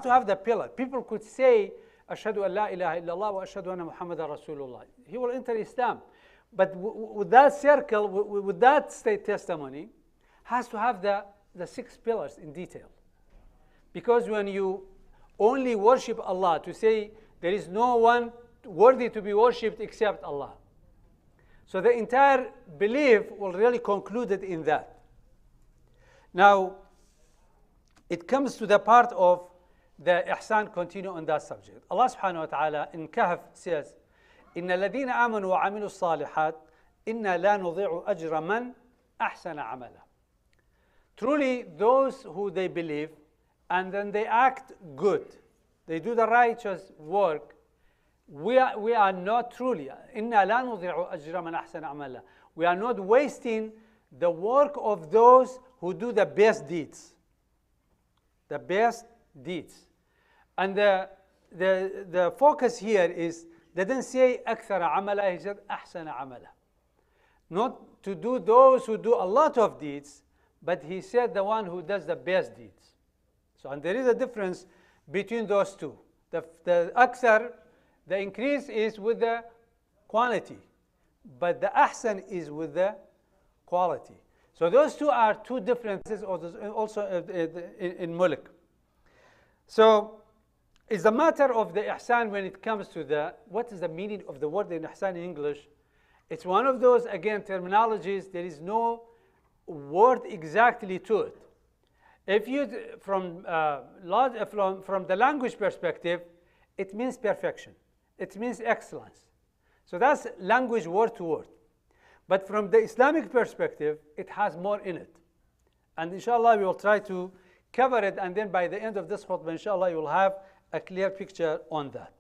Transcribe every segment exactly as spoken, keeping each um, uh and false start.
to have the pillar. People could say, "Ashhadu an la ilaha illallah wa ashhadu anna Muhammadan Rasulullah." He will enter Islam. But w- w- with that circle, w- w- with that state testimony, has to have the, the six pillars in detail. Because when you only worship Allah to say there is no one worthy to be worshipped except Allah. So the entire belief will really conclude it in that. Now, it comes to the part of the ihsan, continue on that subject. Allah subhanahu wa ta'ala in Kahf says, "إن الذين آمنوا وعملوا الصالحات إنا لا نضيع أجر من أحسن عملا." Truly, those who they believe and then they act good, they do the righteous work, we are, we are not truly, إنا لا نضيع أجر من أحسن عملا. We are not wasting the work of those who do the best deeds. The best deeds. And the, the, the focus here is, they didn't say أكثر عملا, he said أحسن عملا. Not to do those who do a lot of deeds, but he said the one who does the best deeds. So, and there is a difference between those two. The, the أكثر, the increase is with the quantity, but the أحسن is with the quality. So those two are two differences also, also uh, uh, in, in ملك. So it's a matter of the ihsan when it comes to the, what is the meaning of the word in ihsan in English? It's one of those, again, terminologies. There is no word exactly to it. If you, from, uh, from, from the language perspective, it means perfection. It means excellence. So that's language word to word. But from the Islamic perspective, it has more in it. And inshallah, we will try to cover it. And then by the end of this khutbah, inshallah, you will have a clear picture on that.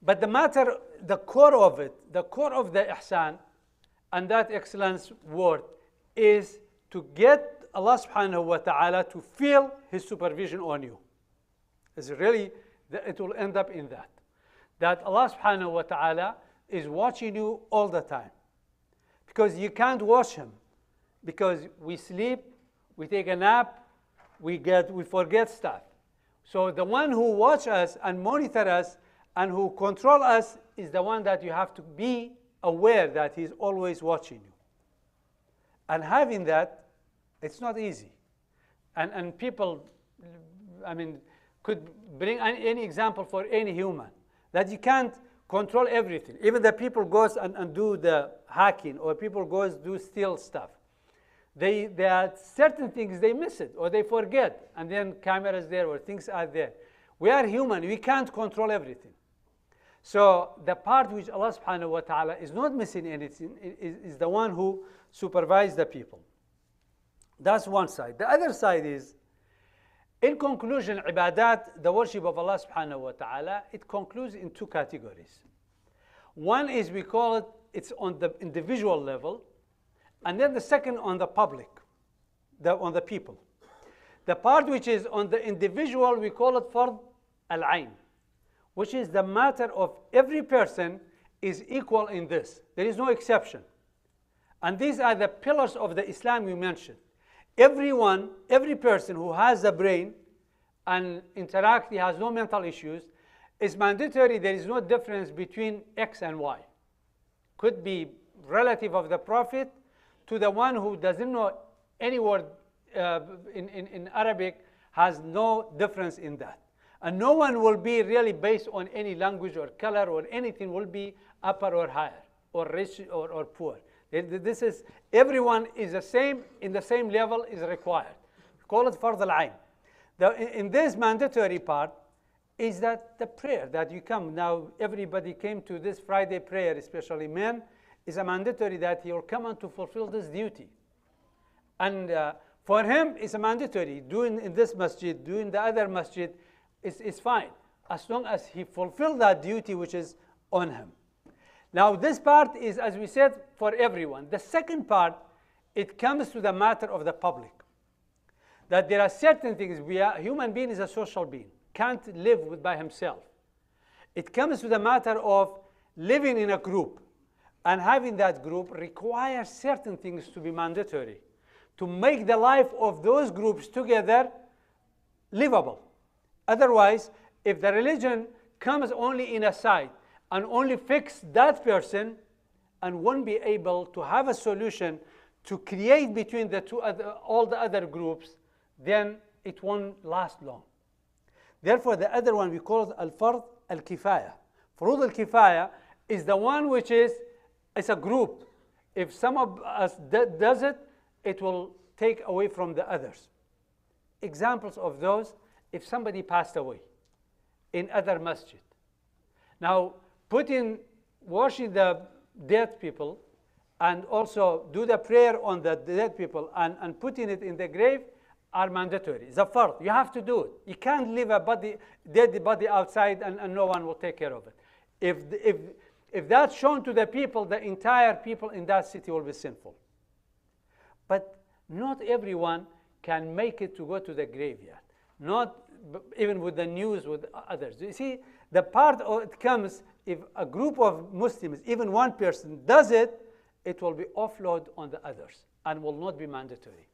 But the matter, the core of it, the core of the ihsan and that excellence word is to get Allah subhanahu wa ta'ala to feel his supervision on you. Is really, it will end up in that. That Allah subhanahu wa ta'ala is watching you all the time. Because you can't watch him. Because we sleep, we take a nap, we get, we forget stuff. So the one who watch us and monitor us and who control us is the one that you have to be aware that he's always watching you. And having that, it's not easy. And, and people, I mean, could bring any, any example for any human, that you can't control everything. Even the people goes and, and do the hacking, or people goes do steal stuff. They, there are certain things they miss it, or they forget, and then cameras there, or things are there. We are human, we can't control everything. So the part which Allah subhanahu wa ta'ala is not missing anything is, is the one who supervises the people. That's one side. The other side is, in conclusion, ibadat, the worship of Allah subhanahu wa ta'ala, it concludes in two categories. One is, we call it, it's on the individual level, and then the second on the public, the, on the people. The part which is on the individual, we call it fard al-ain, which is the matter of every person is equal in this. There is no exception. And these are the pillars of the Islam we mentioned. Everyone, every person who has a brain and interact, he has no mental issues, is mandatory. There is no difference between X and Y. Could be relative of the Prophet to the one who doesn't know any word, uh, in, in, in Arabic, has no difference in that. And no one will be really based on any language or color or anything will be upper or higher or rich or, or poor. Th-, th-, this is, everyone is the same, in the same level is required. We call it fard al-ain. The, in, in this mandatory part is that the prayer that you come, now everybody came to this Friday prayer, especially men, is a mandatory that he will come and to fulfill this duty. And, uh, for him, it's a mandatory. Doing in this masjid, doing the other masjid is, is fine, as long as he fulfill that duty which is on him. Now, this part is, as we said, for everyone. The second part, it comes to the matter of the public. That there are certain things, we are, human being is a social being, can't live with, by himself. It comes to the matter of living in a group, and having that group requires certain things to be mandatory to make the life of those groups together livable. Otherwise, if the religion comes only in a side and only fix that person and won't be able to have a solution to create between the two other, all the other groups, then it won't last long. Therefore, the other one we call it al-fard al-kifaya. Furud al-kifaya is the one which is, it's a group. If some of us d- does it, it will take away from the others. Examples of those, if somebody passed away in other masjid. Now, putting, washing the dead people and also do the prayer on the dead people and, and putting it in the grave are mandatory. It's a fard. You have to do it. You can't leave a body, dead body outside and, and no one will take care of it. If, if, if that's shown to the people, the entire people in that city will be sinful. But not everyone can make it to go to the graveyard, not b- even with the news, with others. You see, the part of it comes if a group of Muslims, even one person does it, it will be offload on the others and will not be mandatory.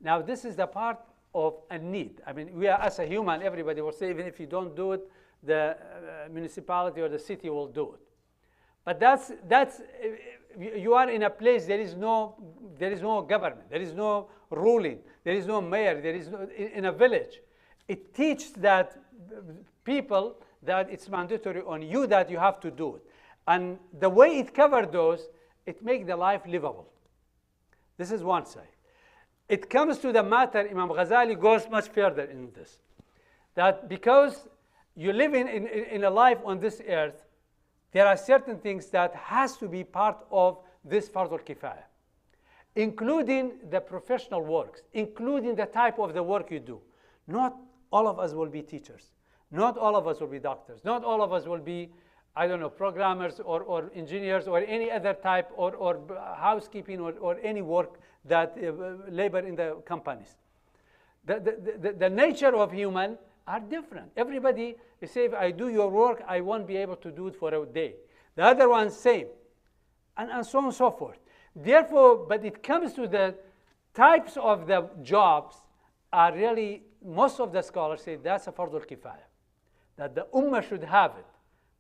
Now, this is the part of a need. I mean, we are, as a human, everybody will say, even if you don't do it, the uh, municipality or the city will do it. But that's, that's uh, you you are in a place there is no, there is no government, there is no ruling, there is no mayor, there is no, in, in a village. It teaches that people that it's mandatory on you that you have to do it. And the way it covers those, it makes the life livable. This is one side. It comes to the matter, Imam Ghazali goes much further in this, that because you live in, in, in a life on this earth, there are certain things that has to be part of this fard al-kifaya, including the professional works, including the type of the work you do. Not all of us will be teachers. Not all of us will be doctors. Not all of us will be, I don't know, programmers or, or engineers or any other type or, or housekeeping or, or any work that uh, labor in the companies. The, the, the, the nature of human are different. Everybody, you say, if I do your work, I won't be able to do it for a day. The other one, same. And, and so on and so forth. Therefore, but it comes to the types of the jobs are really, most of the scholars say that's a fardul kifaya. That the ummah should have it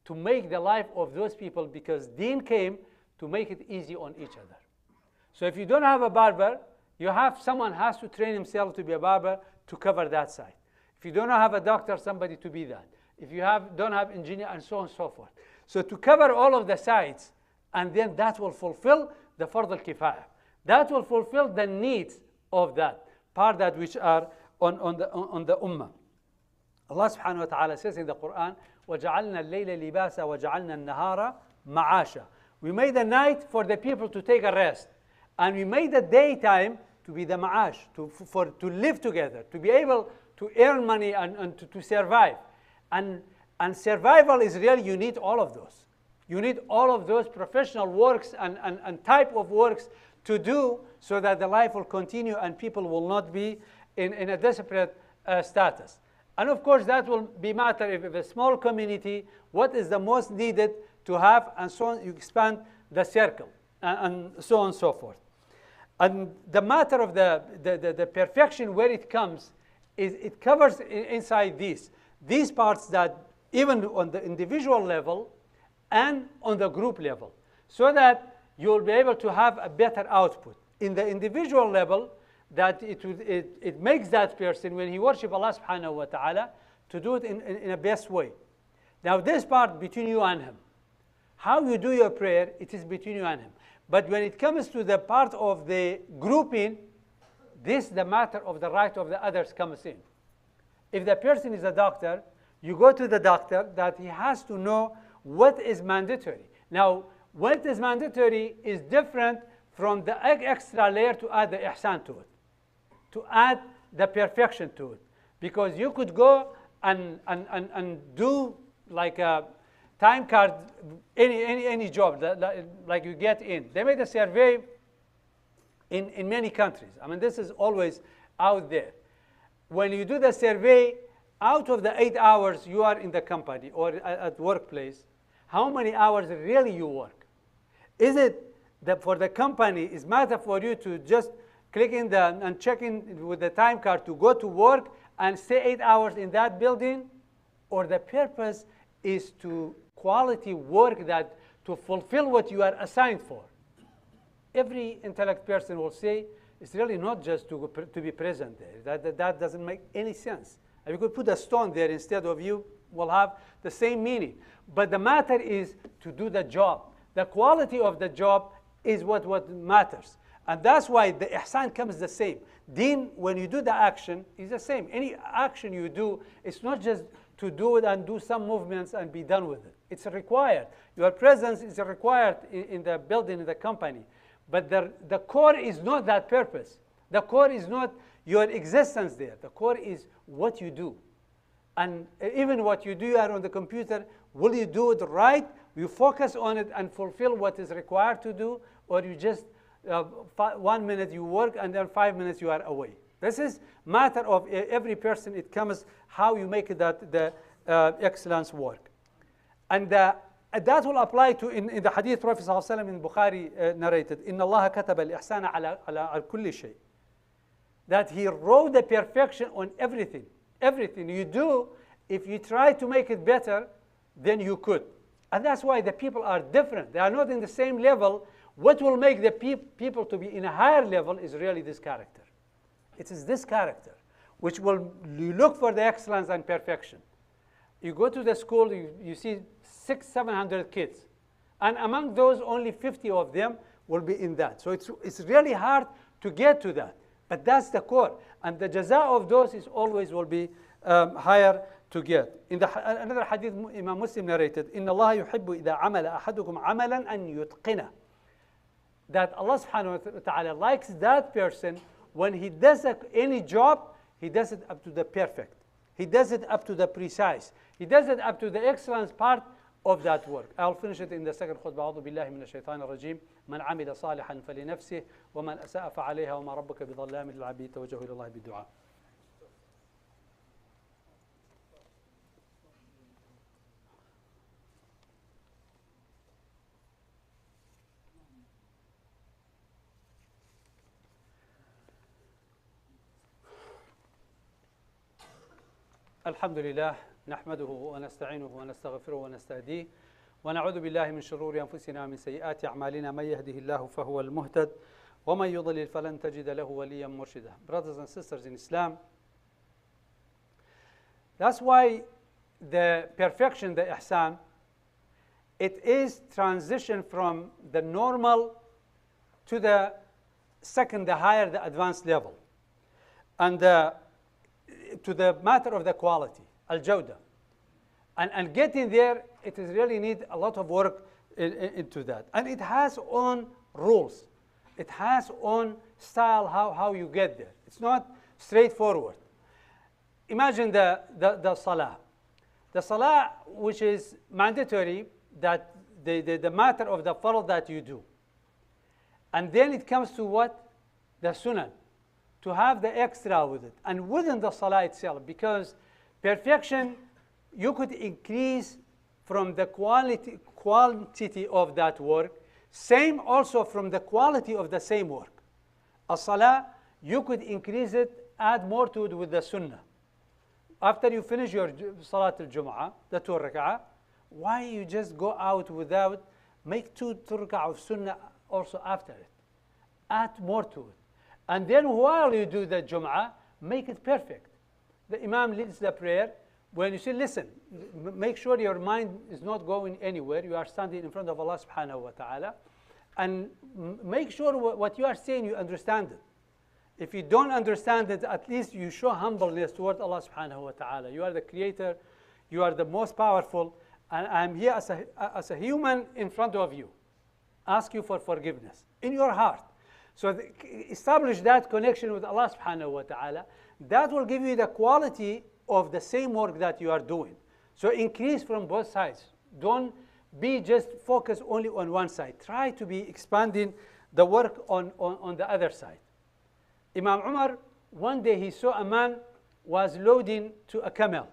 to make the life of those people, because deen came to make it easy on each other. So if you don't have a barber, you have, someone has to train himself to be a barber to cover that side. If you don't have a doctor, somebody to be that. If you have, don't have engineer and so on and so forth. So to cover all of the sides, and then that will fulfill the fard al-kifaya. That will fulfill the needs of that part that which are on, on, the, on the ummah. Allah subhanahu wa ta'ala says in the Quran, وَجَعَلْنَا اللَّيْلَ لِبَاسًا وَجَعَلْنَا النَّهَارَ مَعَاشًا. We made the night for the people to take a rest. And we made the daytime to be the ma'ash, to, for, to live together, to be able to earn money and, and to, to survive. And, and survival is real, you need all of those. You need all of those professional works and, and, and type of works to do so that the life will continue and people will not be in, in a desperate uh, status. And of course, that will be matter if, if a small community, what is the most needed to have, and so on, you expand the circle, and, and so on and so forth. And the matter of the, the, the, the perfection, where it comes, is it covers in, inside these, these parts that even on the individual level and on the group level, so that you will be able to have a better output. In the individual level, that it, would, it, it makes that person, when he worship Allah subhanahu wa ta'ala, to do it in, in, in a best way. Now, this part between you and him. How you do your prayer, it is between you and him. But when it comes to the part of the grouping, this, the matter of the right of the others comes in. If the person is a doctor, you go to the doctor that he has to know what is mandatory. Now, what is mandatory is different from the ex- extra layer to add the ihsan to it, to add the perfection to it. Because you could go and, and, and, and do like a time card, any, any, any job that, that, like you get in. They made a survey in, in many countries. I mean, this is always out there. When you do the survey, out of the eight hours you are in the company or at, at workplace, how many hours really you work? Is it that for the company, it's matter for you to just click in the, and check in with the time card to go to work and stay eight hours in that building, or the purpose is to quality work that to fulfill what you are assigned for. Every intellect person will say it's really not just to, to be present there. That, that, that doesn't make any sense. And you could put a stone there instead of you, will have the same meaning. But the matter is to do the job. The quality of the job is what, what matters. And that's why the ihsan comes the same. Deen, when you do the action, is the same. Any action you do, it's not just to do it and do some movements and be done with it. It's required. Your presence is required in, in the building, in the company. But the, the core is not that purpose. The core is not your existence there. The core is what you do. And even what you do, you are on the computer, will you do it right? You focus on it and fulfill what is required to do, or you just, uh, fi- one minute you work and then five minutes you are away. This is matter of e- every person. It comes how you make that the uh, excellence work. And uh, that will apply to in, in the hadith Prophet صلى الله عليه وسلم in Bukhari uh, narrated, إن الله كتب الإحسان على على كل شيء. That he wrote the perfection on everything. Everything you do, if you try to make it better, then you could. And that's why the people are different. They are not in the same level. What will make the peop- people to be in a higher level is really this character. It is this character which will, you look for the excellence and perfection. You go to the school, you, you see six, seven hundred kids. And among those, only fifty of them will be in that. So it's, it's really hard to get to that. But that's the core. And the jaza of those is always will be um, higher to get. In the, another hadith Imam Muslim narrated, إن الله يحب إذا عمل أحدكم عملا أن يتقنه. That Allah سبحانه وتعالى likes that person when he does a, any job, he does it up to the perfect. He does it up to the precise. He does it up to the excellence part of that work. I'll finish it in the second خطبة. أعوذ بالله من الشيطان الرجيم. من عمل صالحا فلنفسه ومن أساء فعليها وما ربك بظلام للعبيد. توجهوا إلى الله بالدعاء. الحمد لله، نحمده ونستعينه ونستغفره ونستهديه، ونعوذ بالله من شرور أنفسنا ومن سيئات أعمالنا، من يهده الله فهو المهتد، ومن يضلل فلن تجد له وليا مرشدا. Brothers and sisters in Islam, that's why the perfection, the ihsan, it is transition from the normal to the second, the higher, the advanced level. And uh, to the matter of the quality, al-jawda. And, and getting there, it is really need a lot of work in, in, into that. And it has own rules. It has own style how, how you get there. It's not straightforward. Imagine the, the, the salah. The salah, which is mandatory, that the, the, the matter of the farz that you do. And then it comes to what? The sunan. To have the extra with it. And within the salah itself, because perfection, you could increase from the quality, quantity of that work, same also from the quality of the same work. A salah, you could increase it, add more to it with the sunnah. After you finish your ju- Salat al-Jumu'ah, the two rak'ah, why you just go out without, make two, two rak'ah of sunnah also after it. Add more to it. And then while you do the Jumu'ah, make it perfect. The Imam leads the prayer. When you say, listen, m- make sure your mind is not going anywhere. You are standing in front of Allah subhanahu wa ta'ala. And m- make sure wha- what you are saying, you understand it. If you don't understand it, at least you show humbleness toward Allah subhanahu wa ta'ala. You are the creator, you are the most powerful, and I'm here as a, as a human in front of you. Ask you for forgiveness in your heart. So the, establish that connection with Allah subhanahu wa ta'ala. That will give you the quality of the same work that you are doing. So increase from both sides. Don't be just focused only on one side. Try to be expanding the work on, on, on the other side. Imam Umar, one day he saw a man was loading to a camel.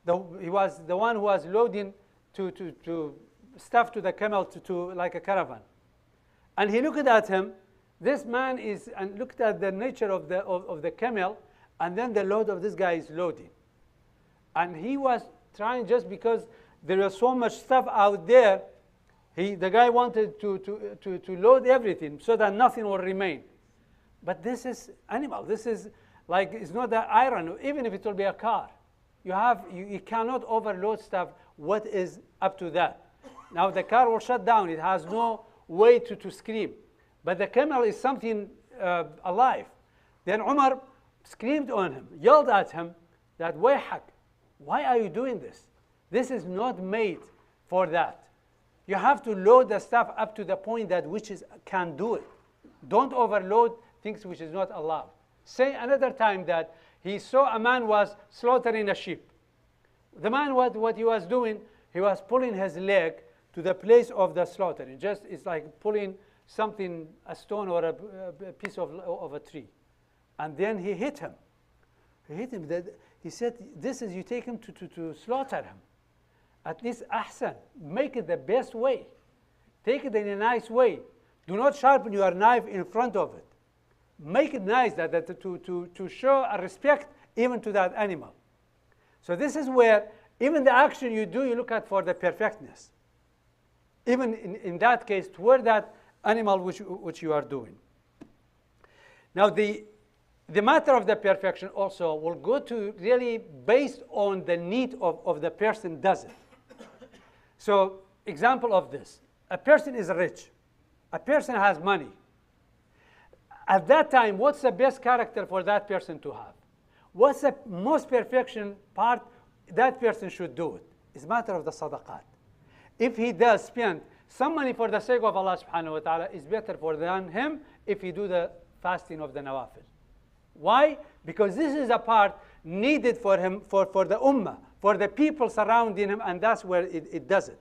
The, he was the one who was loading to, to, to stuff to the camel to, to like a caravan. And he looked at him. This man is, and looked at the nature of the, of, of the camel, And then the load of this guy is loading. And he was trying, just because there was so much stuff out there, he, the guy wanted to, to, to, to load everything so that nothing will remain. But this is animal. This is like, it's not that iron, even if it will be a car. You have, you, you cannot overload stuff what is up to that. Now the car will shut down. It has no way to, to scream. But the camel is something uh, alive. Then Umar screamed on him, yelled at him that, "Wayhak, why are you doing this? This is not made for that. You have to load the stuff up to the point that which is can do it. Don't overload things which is not allowed." Say another time that he saw a man was slaughtering a sheep. The man, what, what he was doing, he was pulling his leg to the place of the slaughtering. Just, it's like pulling something, a stone or a, a piece of, of a tree. And then he hit him. He hit him. That, he said, "This is, you take him to, to, to slaughter him. At least ahsan, make it the best way. Take it in a nice way. Do not sharpen your knife in front of it. Make it nice, that, that to, to, to show a respect even to that animal." So this is where even the action you do, you look at for the perfectness. Even in, in that case, toward that animal which, which you are doing. Now, the, the matter of the perfection also will go to really based on the need of, of the person does it. So, example of this, a person is rich, a person has money. At that time, what's the best character for that person to have? What's the most perfection part that person should do it? It's matter of the sadaqat. If he does spend some money for the sake of Allah subhanahu wa ta'ala, it's better for than him if he do the fasting of the nawafil. Why? Because this is a part needed for him, for, for the ummah, for the people surrounding him, and that's where it, it does it.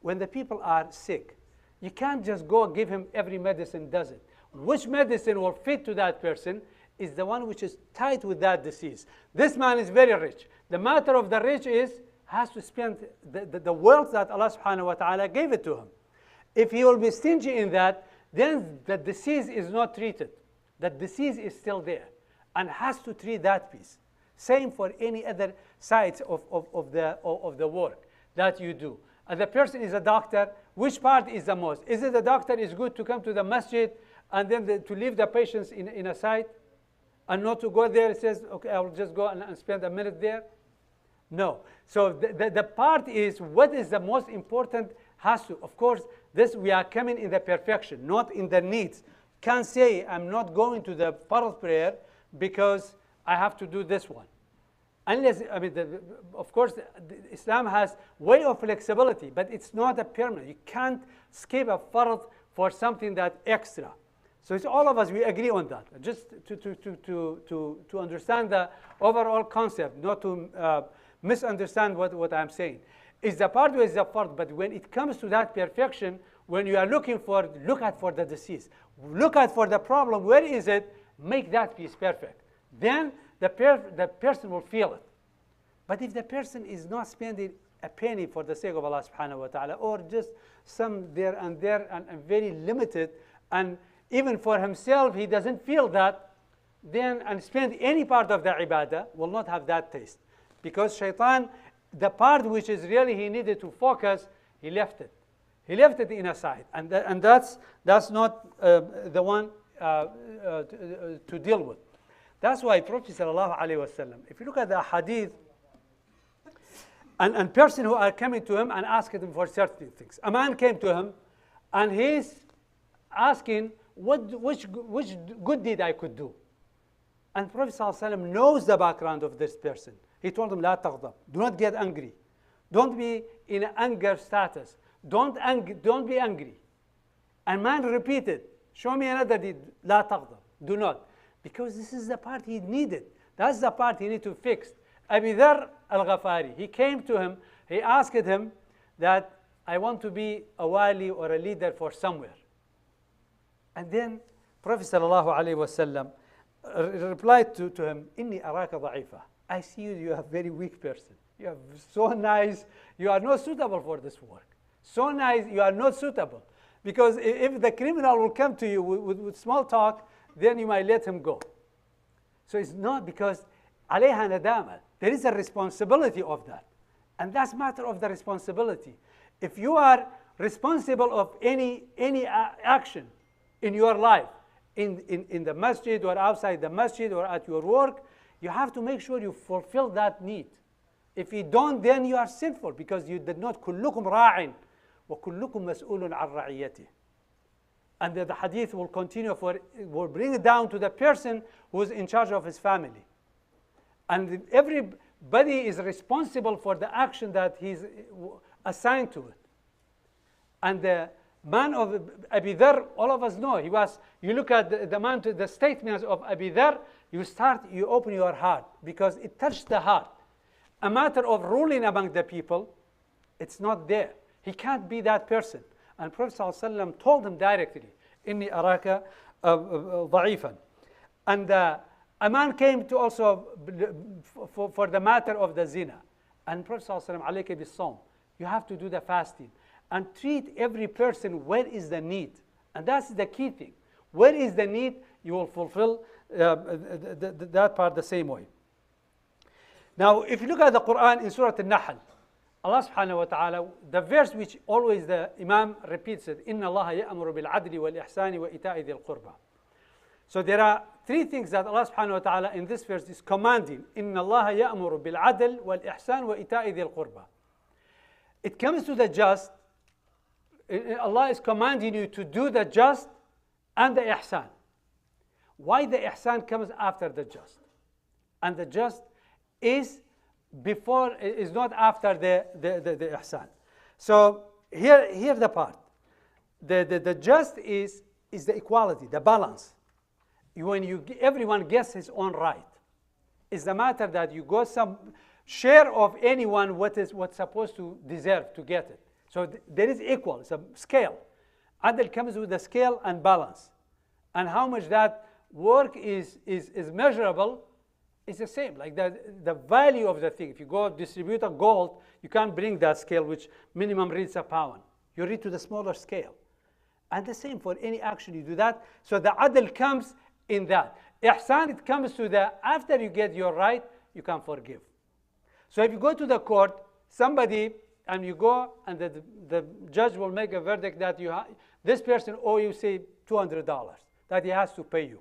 When the people are sick, you can't just go give him every medicine does it. Which medicine will fit to that person is the one which is tied with that disease. This man is very rich. The matter of the rich is has to spend the, the, the wealth that Allah subhanahu wa ta'ala gave it to him. If he will be stingy in that, then the disease is not treated. The disease is still there and has to treat that piece. Same for any other sides of, of, of, the, of, of the work that you do. And the person is a doctor, which part is the most? Is it the doctor is good to come to the masjid and then the, to leave the patients in, in a side and not to go there? He says, "Okay, I will just go and, and spend a minute there." No. So the, the, the part is what is the most important has to, of course, this we are coming in the perfection, not in the needs. Can't say I'm not going to the Farz prayer because I have to do this one. Unless, I mean, the, of course, the, Islam has way of flexibility, but it's not a permanent. You can't skip a Farz for something that extra. So it's all of us, we agree on that. Just to, to, to, to, to, to understand the overall concept, not to uh, misunderstand what, what I'm saying. It's the part where it's a Farz, but when it comes to that perfection, when you are looking for, look at for the disease. Look at for the problem, where is it? Make that piece perfect. Then the, per, the person will feel it. But if the person is not spending a penny for the sake of Allah subhanahu wa ta'ala, or just some there and there and, and very limited, and even for himself he doesn't feel that, then and spend any part of the ibadah will not have that taste. Because shaitan, the part which is really he needed to focus, he left it. He left it in a side. And, tha- and that's, that's not uh, the one uh, uh, to, uh, to deal with. That's why Prophet sallallahu alaihi wasallam, if you look at the hadith, and, and person who are coming to him and asking him for certain things. A man came to him and he's asking what, which, which good deed I could do. And Prophet sallallahu alaihi wasallam knows the background of this person. He told him, "لا تغضب. Do not get angry. Don't be in anger status. Don't, ang- don't be angry." And man repeated, "Show me another deed. لا تغضب. Do not." Because this is the part he needed. That's the part he need to fix. Abi Dharr al-Ghifari, he came to him, he asked him that, "I want to be a wali or a leader for somewhere." And then Prophet sallallahu alaihi wasallam re- replied to, to him, "إني أراك ضعيفا. I see you, you are a very weak person. You are so nice, you are not suitable for this work. So nice, you are not suitable." Because i- if the criminal will come to you with, with, with small talk, then you might let him go. So it's not because عليها ندامة. There is a responsibility of that. And that's matter of the responsibility. If you are responsible of any, any uh, action in your life, in, in, in the masjid or outside the masjid or at your work, you have to make sure you fulfill that need. If you don't, then you are sinful because you did not. كلكم راع وكلكم مسؤول عن رعيته. And the, the hadith will continue for, will bring it down to the person who is in charge of his family. And everybody is responsible for the action that he's assigned to it. And the man of Abi Dharr, all of us know, he was, you look at the, the man, the statements of Abi Dharr, you start, you open your heart because it touched the heart. A matter of ruling among the people, it's not there. He can't be that person. And Prophet صلى الله عليه وسلم told him directly, إني أراك uh, uh, ضعيفا. And uh, a man came to also for, for the matter of the zina. And Prophet صلى الله عليه وسلم, عليك بالصوم. You have to do the fasting and treat every person where is the need. And that's the key thing. Where is the need, you will fulfill uh, the, the, that part the same way. Now, if you look at the Quran in Surah Al-Nahl, Allah سبحانه وتعالى, the verse which always the Imam repeats it, إن الله يأمر بالعدل والإحسان وإيتاء ذي القربى. So there are three things that Allah سبحانه وتعالى in this verse is commanding. إن الله يأمر بالعدل والإحسان وإيتاء ذي القربى. It comes to the just. Allah is commanding you to do the just and the ihsan. Why the ihsan comes after the just? And the just is before, is not after the, the, the, the ihsan. So here, here the part. The, the, the just is, is the equality, the balance. When you, everyone gets his own right. It's the matter that you got some share of anyone what is, what's supposed to deserve to get it. So th- there is equal, it's a scale. Adl comes with a scale and balance. And how much that work is, is, is measurable, it's the same. Like the, the value of the thing. If you go distribute a gold, you can't bring that scale, which minimum reads a pound. You read to the smaller scale. And the same for any action you do that. So the adl comes in that. Ihsan, it comes to the, after you get your right, you can forgive. So if you go to the court, somebody, and you go, and the, the judge will make a verdict that you ha- this person owe you, say, two hundred dollars, that he has to pay you.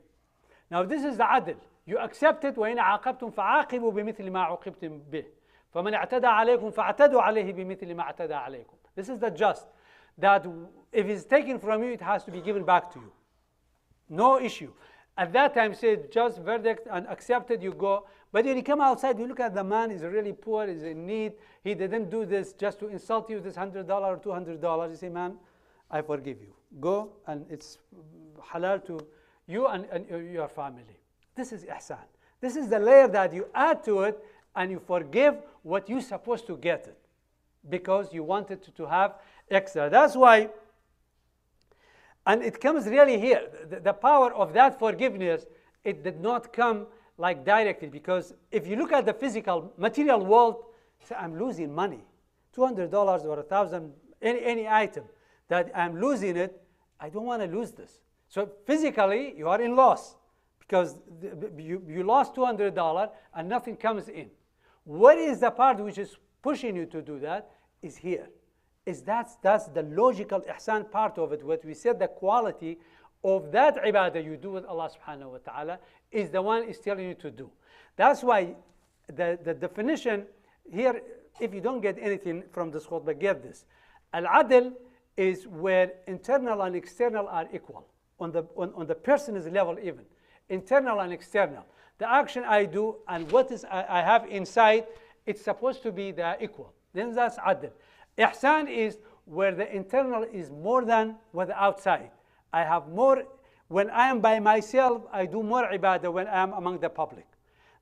Now, this is the adl. You accept it, وإن عاقبتم فعاقبوا بمثل ما عوقبتم به. فمن اعتدى عليكم فاعتدوا عليه بمثل ما اعتدى عليكم. This is the just. That if it's taken from you, it has to be given back to you. No issue. At that time, say just verdict and accepted, you go. But when you come outside, you look at the man is really poor, is in need. He didn't do this just to insult you, this hundred dollar or two hundred dollars. You say, man, I forgive you. Go, and it's halal to you and, and your family. This is ihsan. This is the layer that you add to it, and you forgive what you're supposed to get it because you wanted to, to have extra. That's why, and it comes really here, the, the power of that forgiveness, it did not come like directly, because if you look at the physical, material world, say, I'm losing money, two hundred dollars or a thousand, any, any item that I'm losing it, I don't want to lose this. So physically, you are in loss because the- you, you lost two hundred dollars and nothing comes in. What is the part which is pushing you to do that? Is here. Is that's, that's the logical ihsan part of it. What we said, the quality of that ibadah you do with Allah سبحانه وتعالى is the one is telling you to do. That's why the, the definition here, if you don't get anything from this khutbah, get this. Al-adl is where internal and external are equal, on the, on, on the person's level even. Internal and external. The action I do and what is I, I have inside, it's supposed to be the equal. Then that's adl. Ihsan is where the internal is more than what the outside. I have more, when I am by myself, I do more ibadah when I am among the public.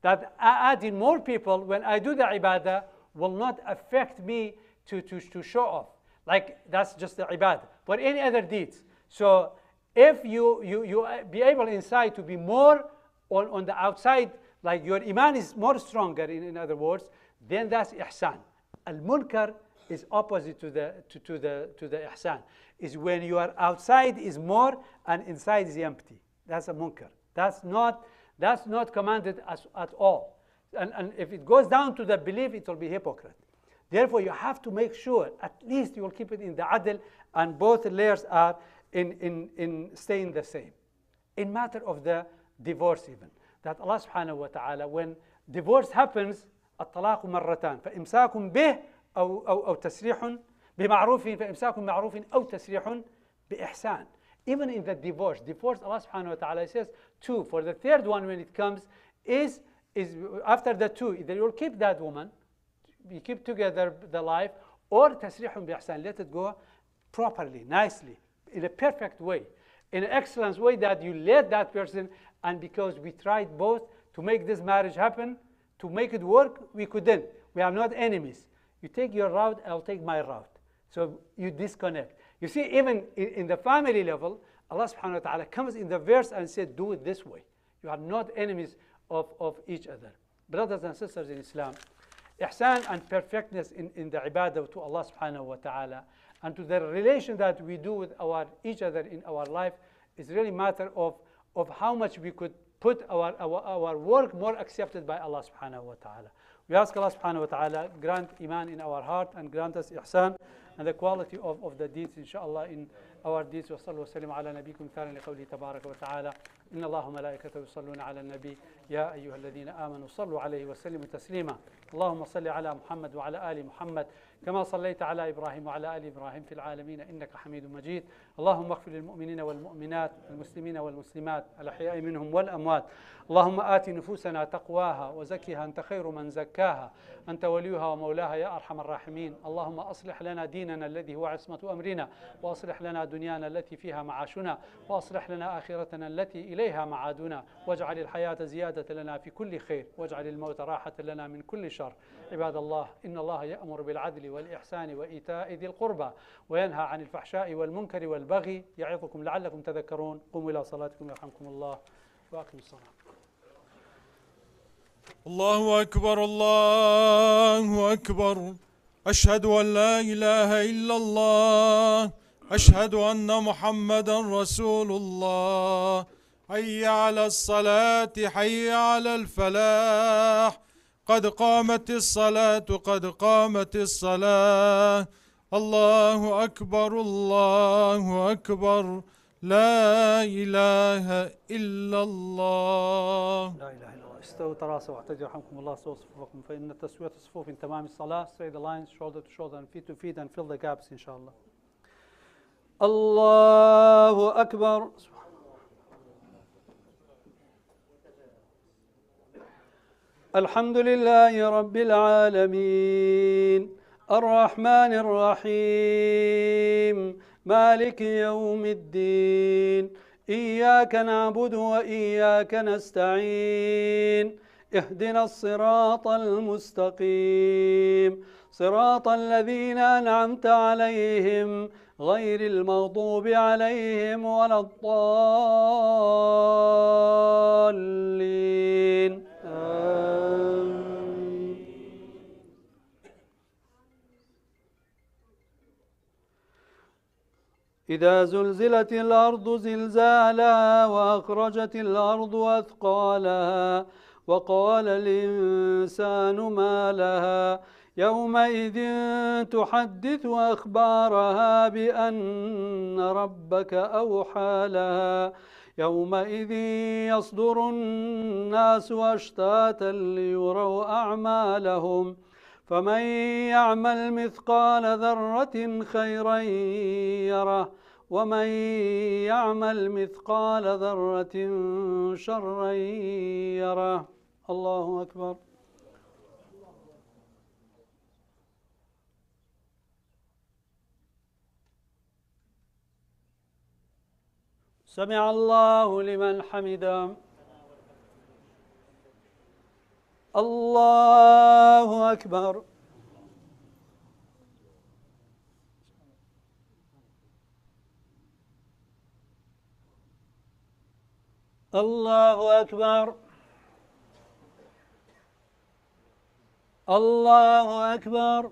That a- adding more people when I do the ibadah will not affect me to, to, to show off. Like, that's just the ibadah. But any other deeds. So if you, you, you uh, be able inside to be more on, on the outside, like your iman is more stronger, in, in other words, then that's ihsan. Al-munkar is opposite to the, to, to the, to the ihsan. Is when your outside is more and inside is empty. That's a munkar. That's not That's not commanded as, at all. And, and if it goes down to the belief, it will be hypocrite. Therefore, you have to make sure at least you will keep it in the adl and both layers are in, in, in staying the same. In matter of the divorce even, that Allah subhanahu wa ta'ala, when divorce happens, الطلاق مرتان فإمساك به أو أو أو تسريح بمعروف فإمساك بمعروف أو تسريح بإحسان. Even in the divorce, divorce, Allah subhanahu wa ta'ala says two. For the third one, when it comes, is is after the two, either you'll keep that woman, you keep together the life, or تسريح بإحسان, let it go properly, nicely, in a perfect way, in an excellent way that you let that person, and because we tried both to make this marriage happen, to make it work, we couldn't. We are not enemies. You take your route, I'll take my route. So you disconnect. You see, even in, in the family level, Allah subhanahu wa ta'ala comes in the verse and said, "Do it this way. You are not enemies of, of each other." Brothers and sisters in Islam, ihsan and perfectness in, in the ibadah to Allah subhanahu wa ta'ala and to the relation that we do with our each other in our life is really matter of, of how much we could put our, our, our work more accepted by Allah subhanahu wa ta'ala. We ask Allah subhanahu wa ta'ala grant iman in our heart and grant us ihsan and the quality of, of the deeds, inshallah, in our deeds. وصلوا وسلموا على نبيكم مثالا لقوله تبارك وتعالى: إن الله وملائكته يصلون على النبي يا أيها الذين آمنوا صلوا عليه وسلموا تسليما. اللهم صل على محمد وعلى آل محمد كما صليت على إبراهيم وعلى آل إبراهيم في العالمين إنك حميد مجيد. اللهم اغفر للمؤمنين والمؤمنات والمسلمين والمسلمات الأحياء منهم والأموات. اللهم آت نفوسنا تقواها وزكها أنت خير من زكاها أنت وليها ومولاها يا أرحم الراحمين. اللهم أصلح لنا ديننا الذي هو عصمة أمرنا وأصلح لنا دنيانا التي فيها معاشنا وأصلح لنا آخرتنا التي إليها معادنا واجعل الحياة زيادة لنا في كل خير واجعل الموت راحة لنا من كل شر. عباد الله، إن الله يأمر بالعدل والإحسان وإيتاء ذي القربى وينهى عن الفحشاء والمنكر والبغي يعظكم لعلكم تذكرون. قوموا إلى صلاتكم يرحمكم الله وأقيموا الصلاة. الله أكبر، الله أكبر. أشهد أن لا إله إلا الله. أشهد أن محمدا رسول الله. حي على الصلاة، حي على الفلاح. قد قامت الصلاة، قد قامت الصلاة. الله أكبر، الله أكبر. لا إله إلا الله. لا إله إلا الله. استووا تراصوا واعتدلوا يرحمكم الله. سووا صفوفكم فإن تسوية الصفوف من تمام الصلاة. Straight the lines, shoulder to shoulder and feet to feet and fill the gaps إن شاء الله. الله أكبر. الحمد لله رب العالمين. الرحمن الرحيم. مالك يوم الدين. إياك نعبد وإياك نستعين. اهدنا الصراط المستقيم. صراط الذين أنعمت عليهم غير المغضوب عليهم ولا الضالين. آمين. إذا زلزلت الأرض زلزالها وأخرجت الأرض أثقالها وقال الإنسان ما لها يومئذ تحدث أخبارها بأن ربك أوحى لها يومئذ يصدر الناس أشتاتا ليروا أعمالهم فمن يعمل مثقال ذرة خيرا يره ومن يعمل مثقال ذرة شرا يره. الله أكبر. سمع الله لمن حمده. الله أكبر. الله أكبر. الله أكبر.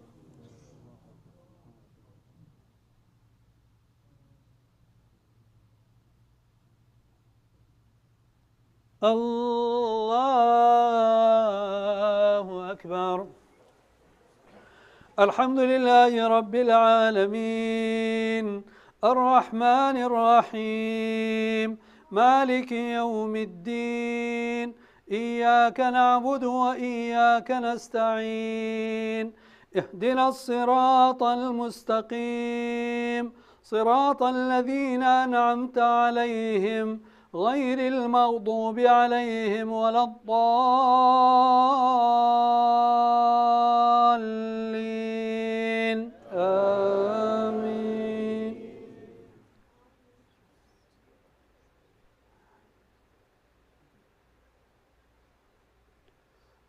الله أكبر. الحمد لله رب العالمين. الرحمن الرحيم. مالك يوم الدين. إياك نعبد وإياك نستعين. اهدنا الصراط المستقيم. صراط الذين أنعمت عليهم غير المغضوب عليهم ولا الضالين. آمين.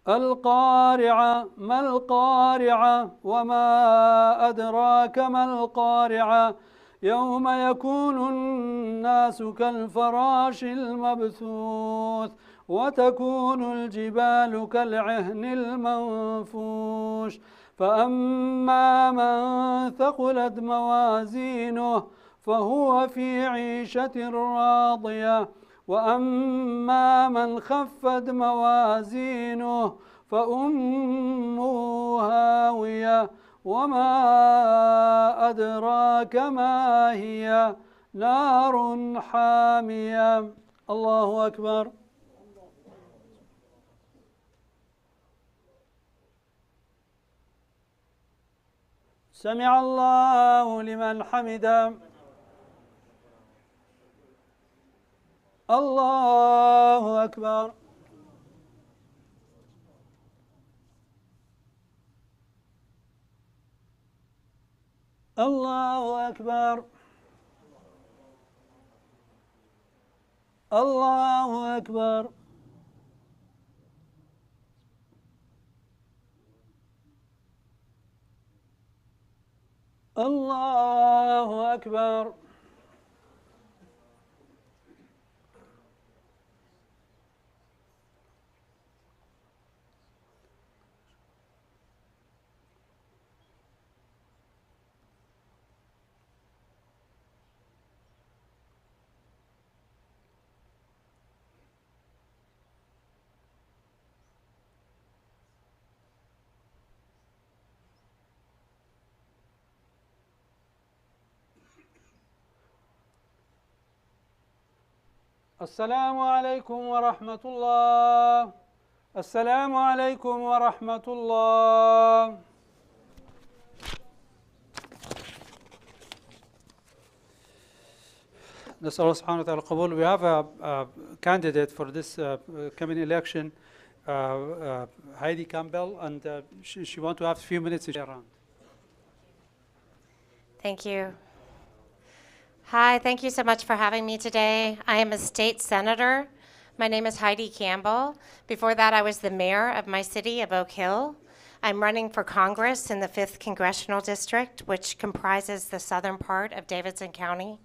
القارعة، ما القارعة، وما أدراك ما القارعة، يوم يكون الناس كالفراش المبثوث، وتكون الجبال كالعهن المنفوش، فأما من ثقلت موازينه، فهو في عيشة راضية، وأما من خفت موازينه، فأمه هاوية، وما أدراك ما هي، نار حامية. الله أكبر. سمع الله لمن حمده. الله أكبر. الله أكبر. الله أكبر. الله أكبر. السلام عليكم ورحمة الله. السلام عليكم ورحمة الله. نسأل الله سبحانه وتعالى القبول. We have a, a candidate for this, uh, coming election, uh, uh, Heidi Campbell, and, uh, she, she want to have a few minutes around. Thank you. Hi, thank you so much for having me today. I am a state senator. My name is Heidi Campbell. Before that, I was the mayor of my city of Oak Hill. I'm running for Congress in the fifth Congressional District, which comprises the southern part of Davidson County.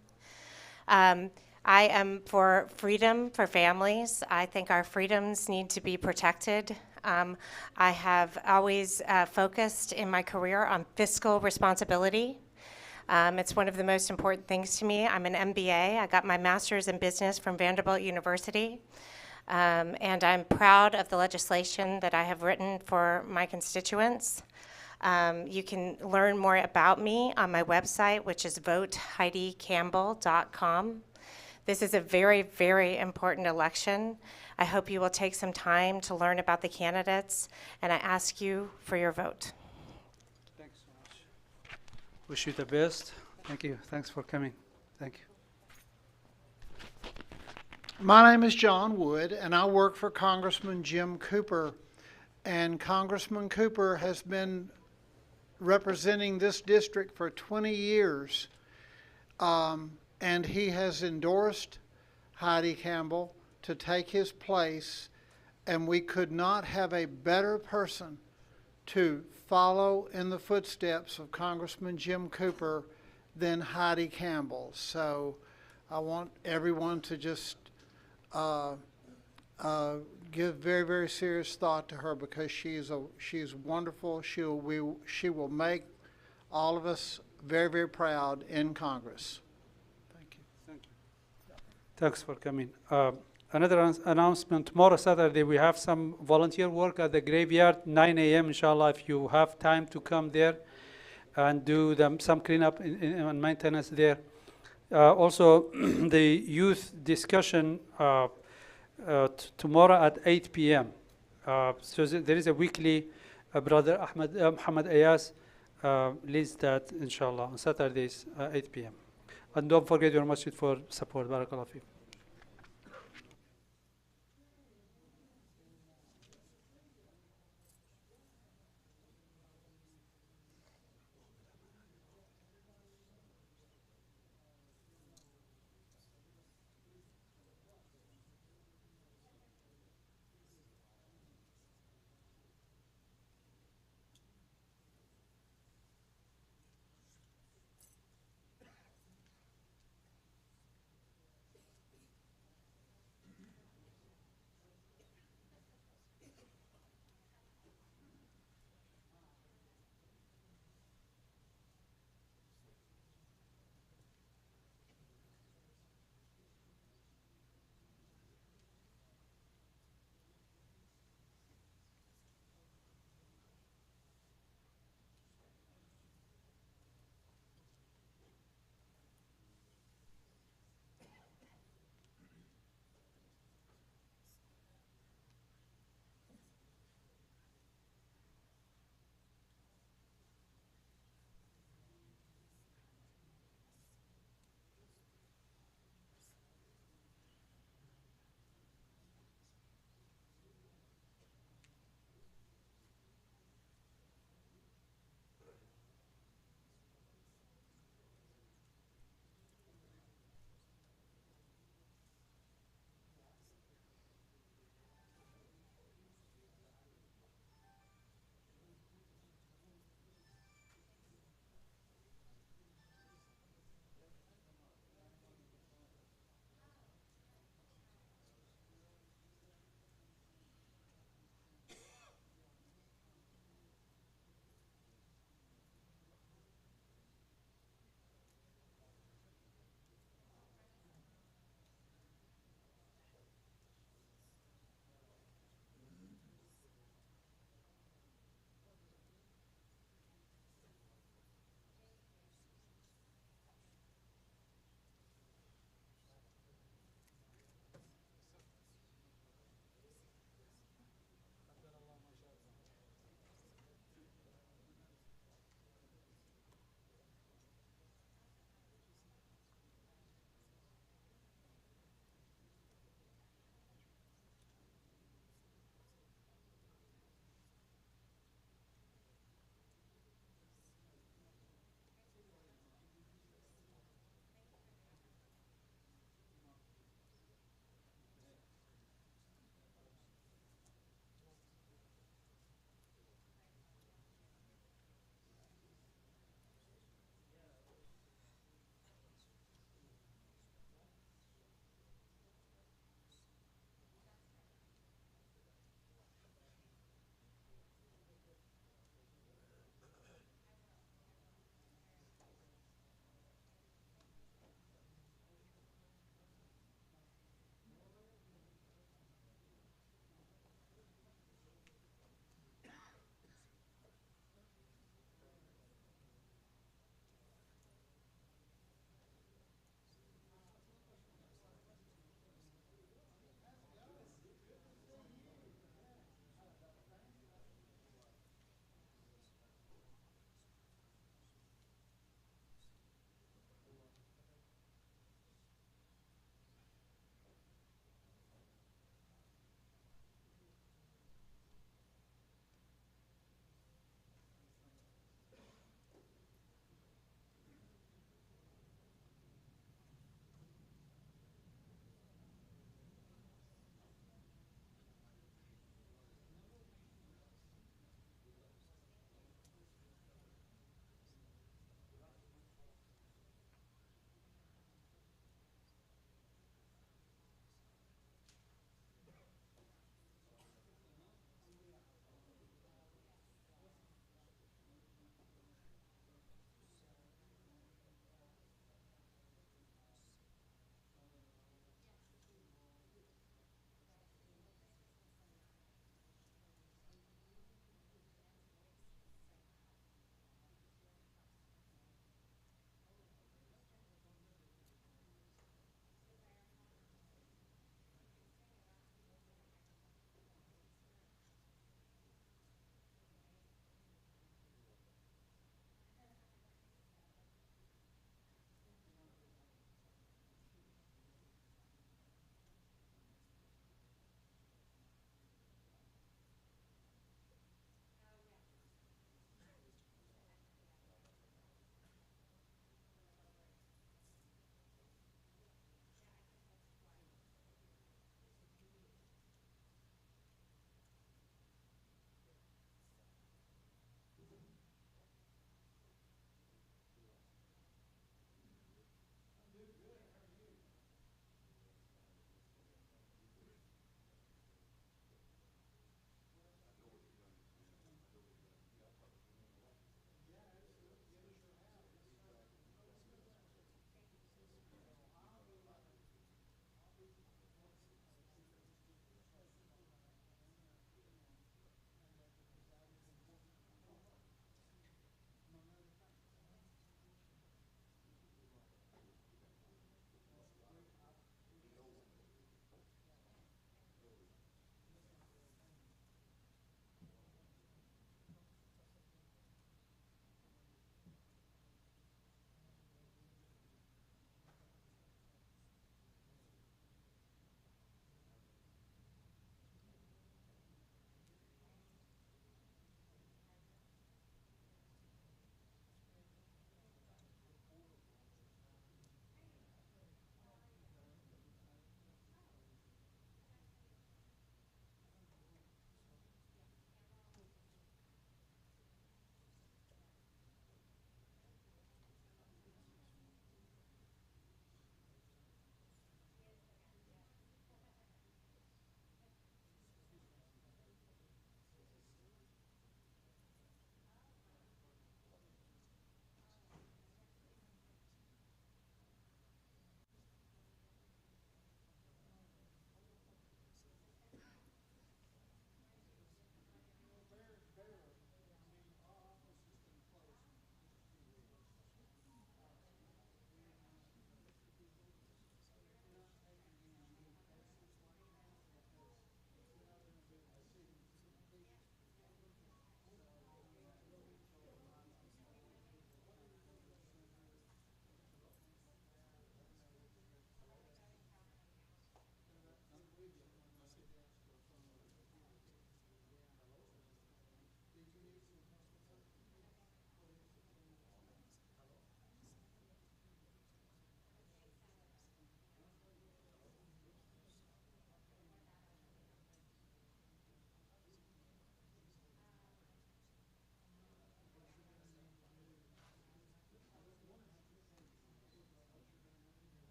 Um, I am for freedom for families. I think our freedoms need to be protected. Um, I have always, uh, focused in my career on fiscal responsibility. Um, it's one of the most important things to me. I'm an M B A. I got my master's in business from Vanderbilt University. Um, and I'm proud of the legislation that I have written for my constituents. Um, you can learn more about me on my website, which is vote heidi campbell dot com. This is a very, very important election. I hope you will take some time to learn about the candidates, and I ask you for your vote. Thanks so much. Wish you the best. Thank you. Thanks for coming. Thank you. My name is John Wood, and I work for Congressman Jim Cooper. And Congressman Cooper has been representing this district for twenty years, um, and he has endorsed Heidi Campbell to take his place, and we could not have a better person to follow in the footsteps of Congressman Jim Cooper than Heidi Campbell. So I want everyone to just, uh, uh, give very, very serious thought to her, because she's a, she's wonderful. She will, we, she will make all of us very, very proud in Congress. Thank you. Thank you. Thanks for coming. Uh, another announce- announcement. Tomorrow, Saturday, we have some volunteer work at the graveyard, nine a m, inshallah, if you have time to come there and do them, some cleanup in, in, and maintenance there. Uh, also, the youth discussion uh, uh, t- tomorrow at eight p m. Uh, so th- there is a weekly, uh, Brother Ahmed, uh, Muhammad Ayas uh, leads that, inshallah, on Saturdays at eight p m. And don't forget your masjid for support. Barakallah fikum.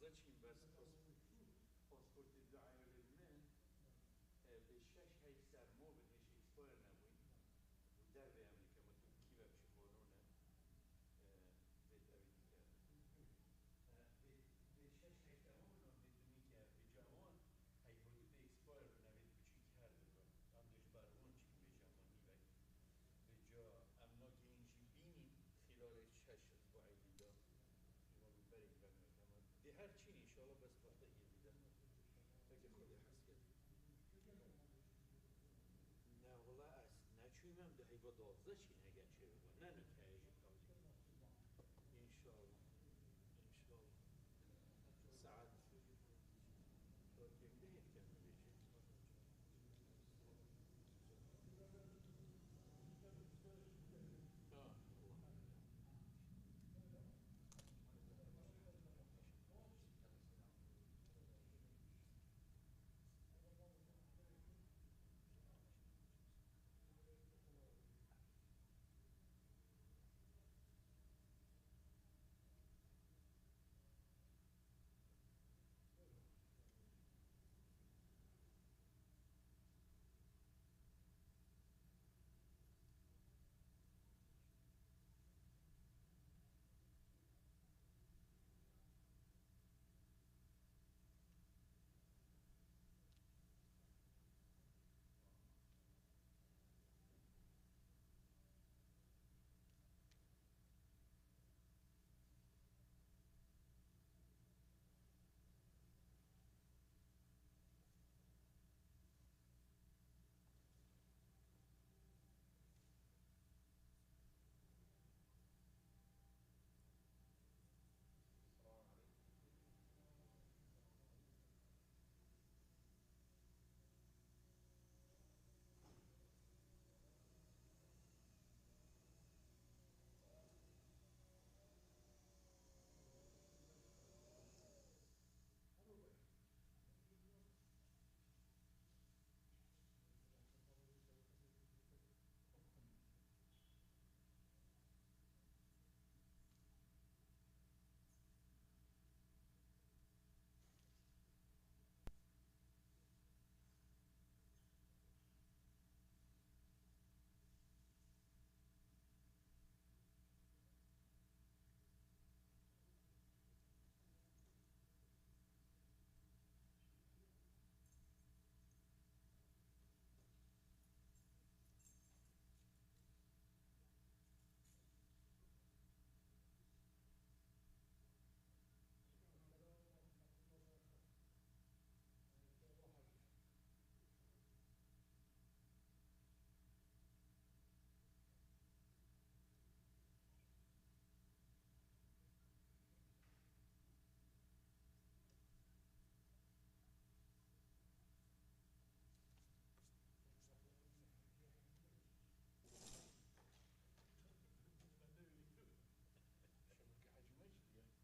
Çîn bes pas-, pasportê du eyalên min, e, bê şeş heyt sermo bin hêj expire nebûyn. Û dervê em dikim, tu kî ve çi qanûn e, e, vê tevî dike. E, bê, bê şeş heyt ew bin, bê dumî ke bi cawan, heyt hotî bê expire bin, evê biçî kar dikin. Em dê ji ber wan çîn bê cawan nîvek. Vêca em nagihîn jî bînîn xîlalê şeş isbuhê dî de. Ji bo berê veng veke me. Dê her çîn înşallah bes wextekê dî de. Peki Xwedê hez kir. Ne wela ez neçûyim em di heyva duwazdeh çîn hege çêbibo. Ne nik heye jî tawî. Înşallah. Înşallah. Saet. Saet yek de yek de bêje. Ha, Allah. Şebeke Hecî Mecîd ya.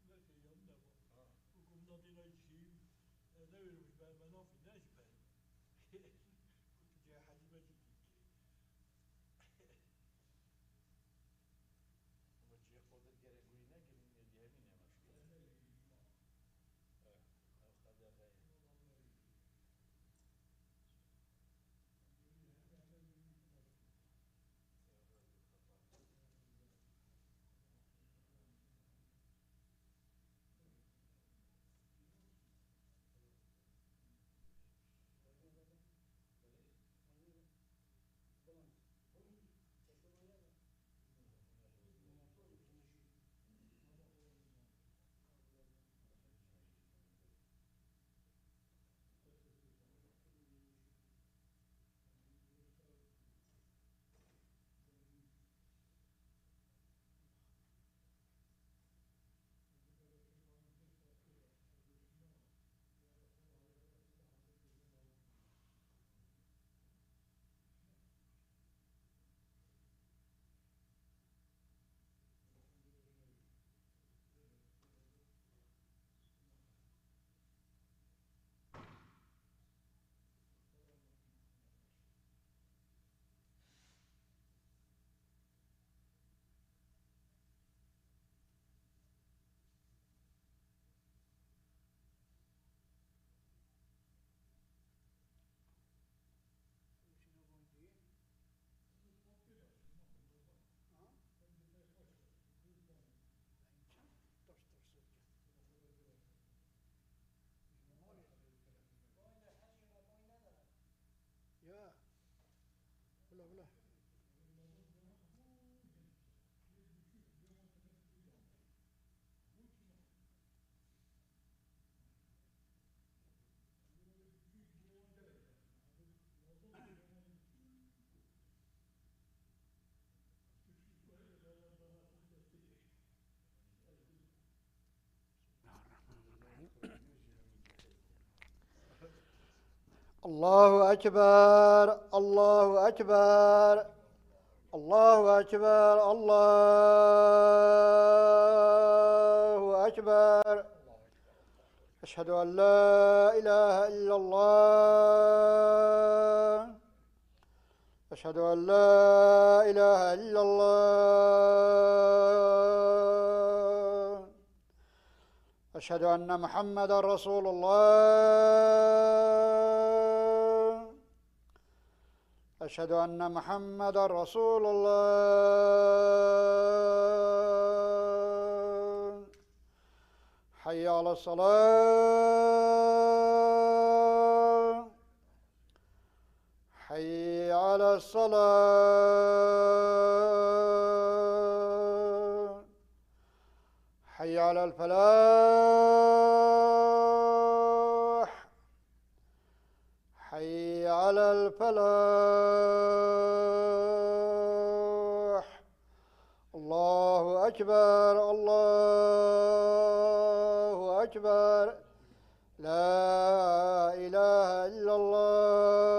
Belkî yanında bu. Ha. Bu kumda dina jî, e, ne vermiş ben, ben lafı ne ben. Bu Hecî Mecîd ki. Ama cihê Qadir gerek gurî nekirin, yê dî hemî ne meşgul. Eh, ev qedexe ye. الله أكبر، الله أكبر، الله أكبر، الله أكبر. أشهد أن لا إله إلا الله. أشهد أن لا إله إلا الله. أشهد أن محمدا رسول الله. أشهد أن محمدا رسول الله. حي على الصلاة. حي على الصلاة. حي على الفلاح. حي على الفلاح. الله أكبر، الله أكبر. لا إله إلا الله.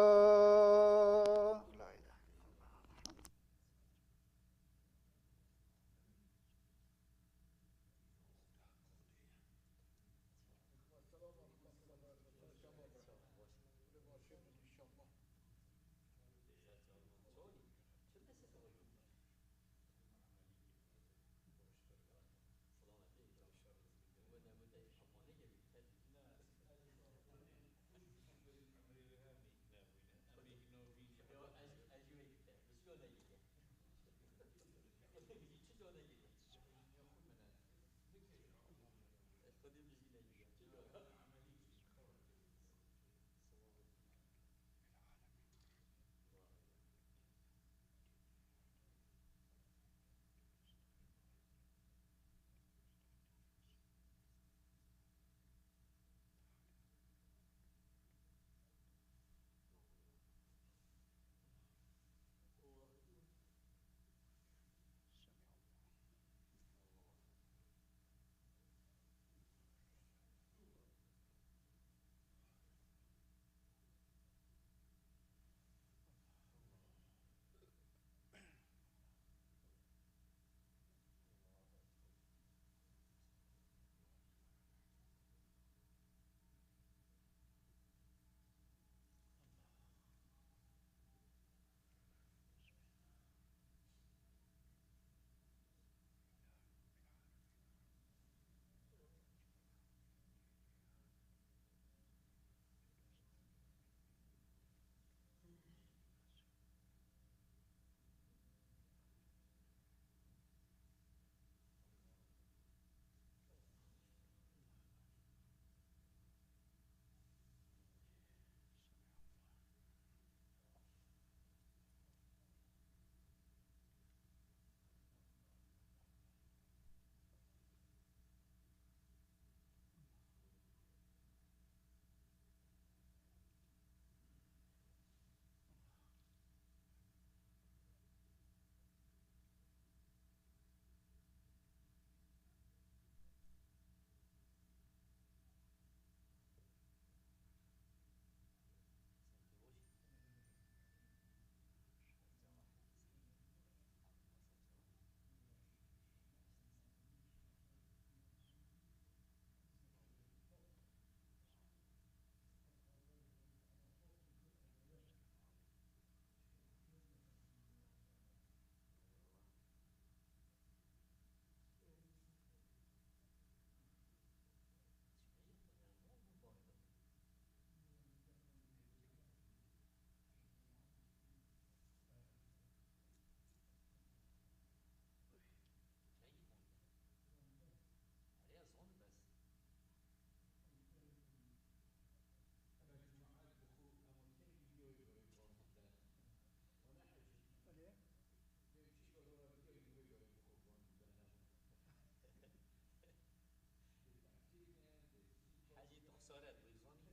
Hecî, tu xisare tu zanî.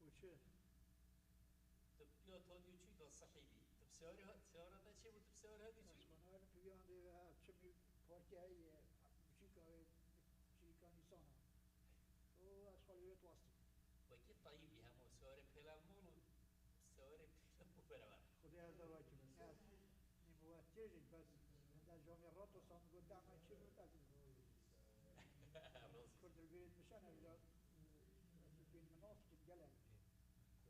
Û çi? Tu ya tadiyo çû da sehî bî. Tu bi seyarê ha-, seyara te çê bû, tu bi seyarê hatî çû? Ez xwe nayêrim piviyan dê ve, çimî parkê heye, biçûka wê, çirîka nîsana. Û ez xwe li wê diwestînim. Wekî tayî bî hema Sewrê pêlemon û sewrê pêlemon beraber. Xwedê ez de wekî min. Ez nî bi we têjî bes. Hende camê rato san got dema çê min ez. Rast. Kurd li bêrê dişen ev ya, ez û bîn min nas dikin gelek.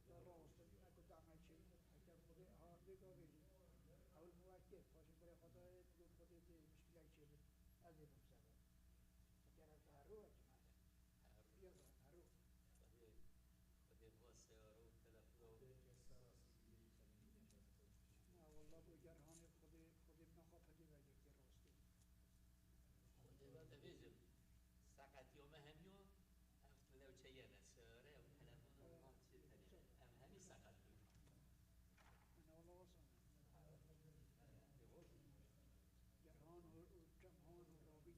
Da rast, ne ku dema çê min. Eger Xwedê ha vê gavê jî. Ewil min we kir. Paşê berê Xwedayê digot Xwedê tê mişkilek çê min. Ez ê bim sebeb. Eger ez de her ro wekî min. Her ro. Ya da her ro. Xwedê, Xwedê xweste ya ro telefon. Na, wallah, bu gerhanê Xwedê, Xwedê min xwe pidê vegirtê rastî. Xwedê ve te bêjim, seqetiya me hemiya ev lewçeye ne, sewre, ev telefon, ev çi tenê. Ev hemî seqet bû. Ana, wallah, wasa ne. Gerhan û, û çemhan û rabî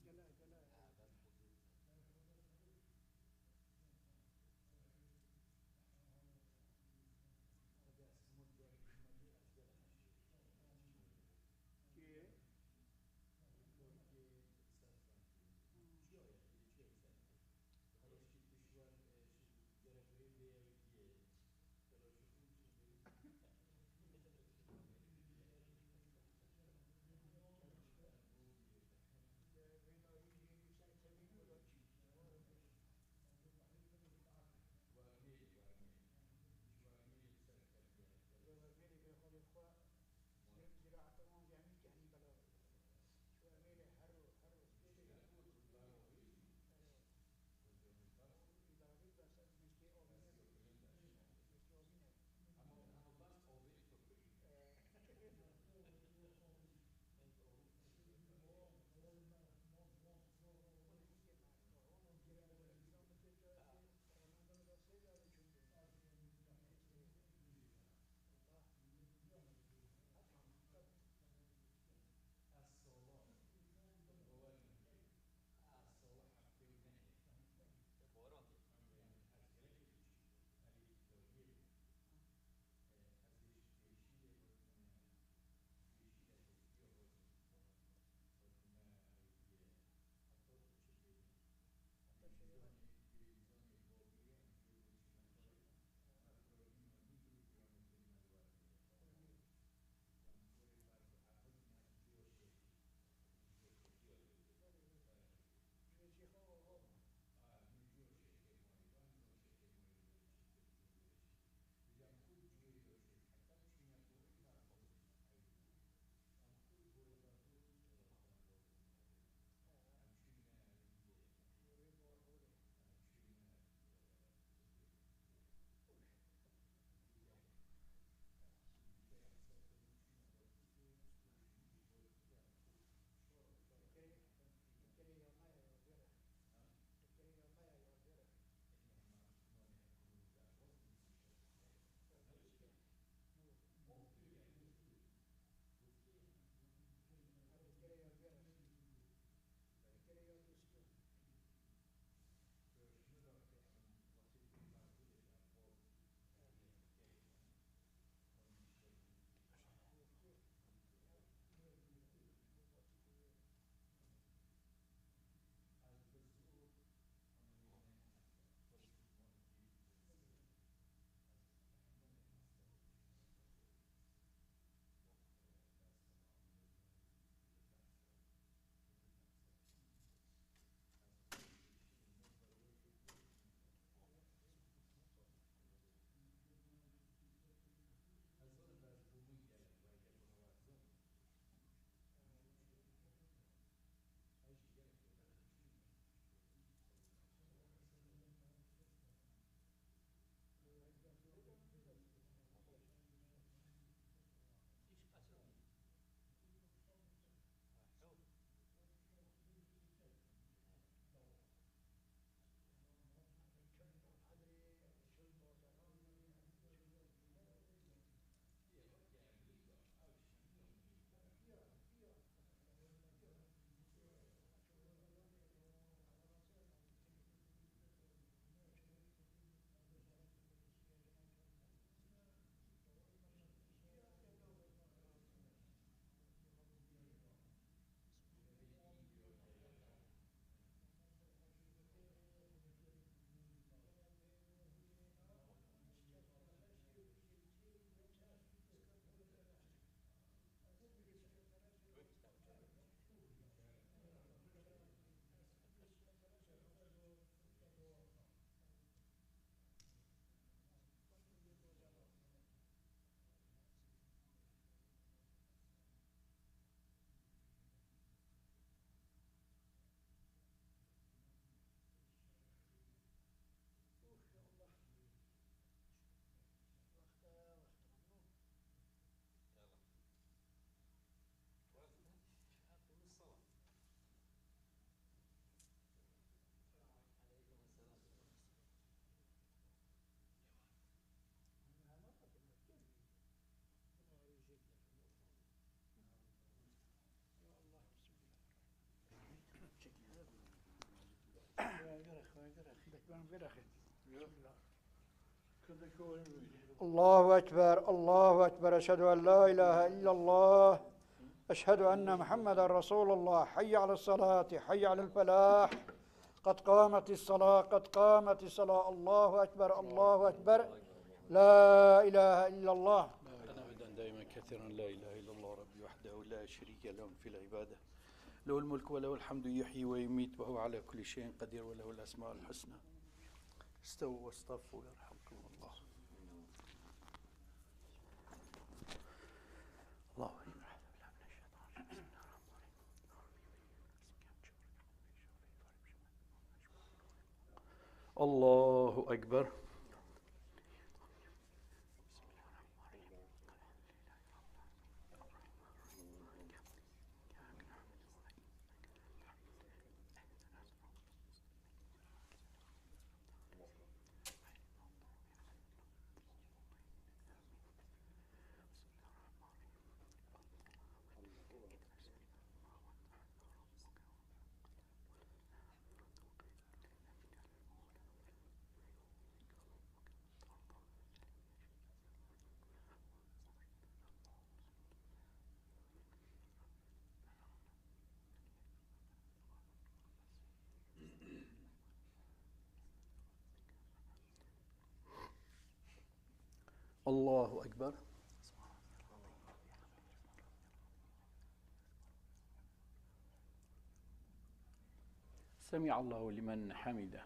Ver axin. Bismillah. Kırk dakika oyun böyle. الله أكبر، الله أكبر، أشهد أن لا إله إلا الله، أشهد أن محمدا رسول الله، حي على الصلاة، حي على الفلاح، قد قامت الصلاة، قد قامت الصلاة، الله أكبر، الله أكبر، لا إله إلا الله. أنا أيضًا دائمًا كثيرًا لا إله إلا الله ربي وحده لا شريك له في العبادة، له الملك وله الحمد يحيي ويميت وهو على كل شيء قدير وله الأسماء الحسنى. استووا واصطفوا يرحمكم الله. الله أكبر. الله أكبر. الله أكبر. سمع الله لمن حمده.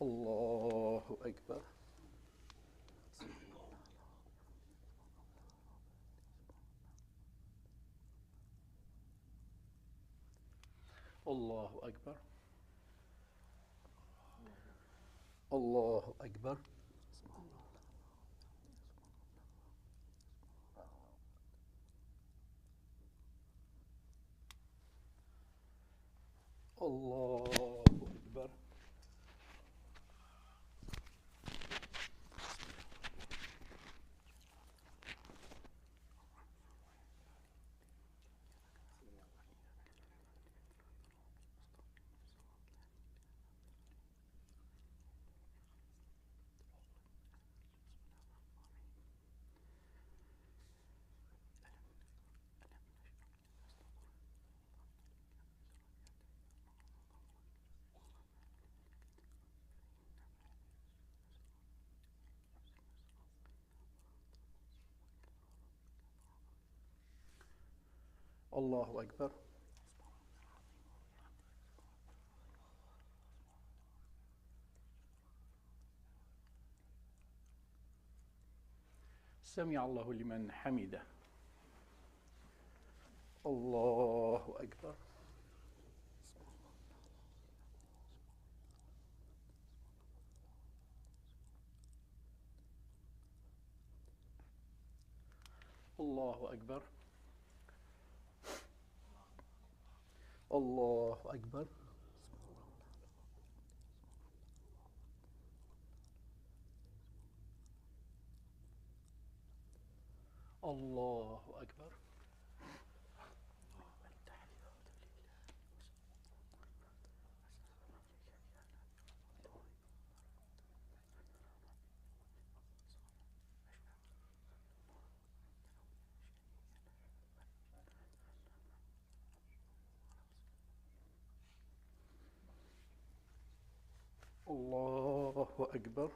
الله أكبر. الله أكبر. الله أكبر. الله أكبر. الله أكبر. سمع الله لمن حمده. الله أكبر. الله أكبر. الله أكبر. الله أكبر. الله أكبر.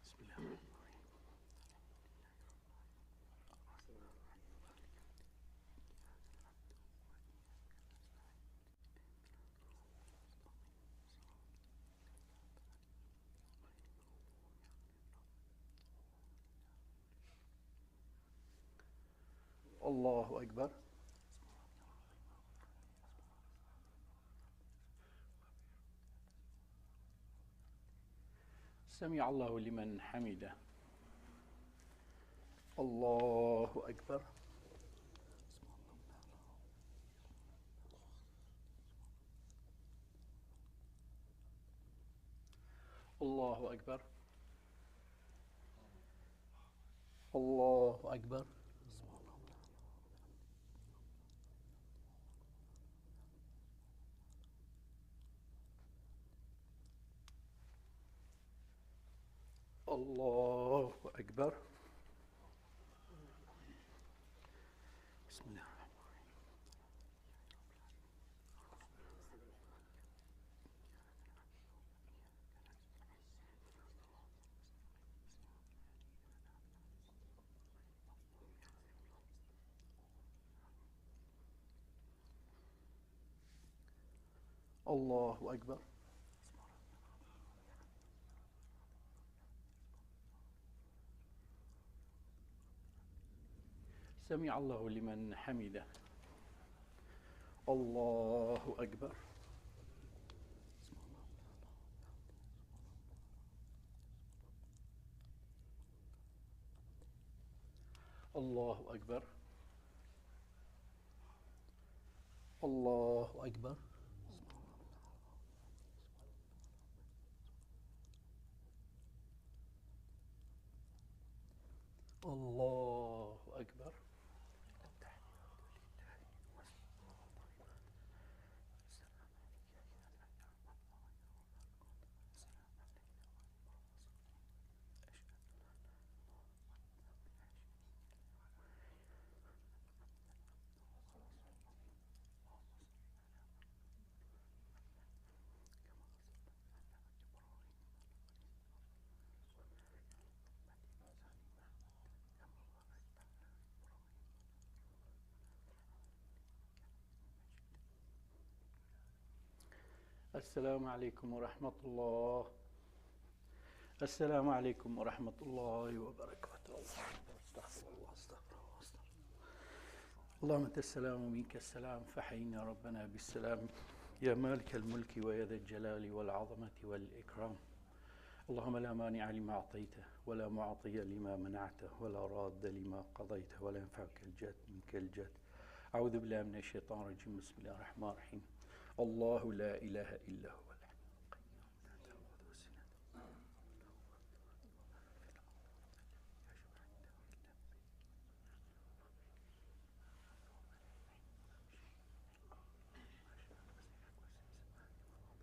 بسم الله الرحمن الرحيم. الله أكبر. سمع الله لمن حمده. الله أكبر. الله أكبر. الله أكبر. الله أكبر. بسم الله الرحمن الرحيم. الله أكبر. سمع الله لمن حمده. الله أكبر. الله أكبر. الله أكبر. الله أكبر. السلام عليكم ورحمة الله. السلام عليكم ورحمة الله وبركاته. الله أكبر. أستغفر الله، أستغفر الله، أستغفر الله. اللهم أنت السلام ومنك السلام، فحينا ربنا بالسلام. يا مالك الملك ويا ذا الجلال والعظمة والإكرام. اللهم لا مانع لما أعطيت، ولا معطي لما منعت، ولا راد لما قضيت، ولا ينفع ذا الجد منك الجد. أعوذ بالله من الشيطان الرجيم. بسم الله الرحمن الرحيم. الله لا إله إلا هو الحي القيوم، لا تأخذه سنة ولا نوم، له ما في الأرض وما في السماء، لا إله إلا هو.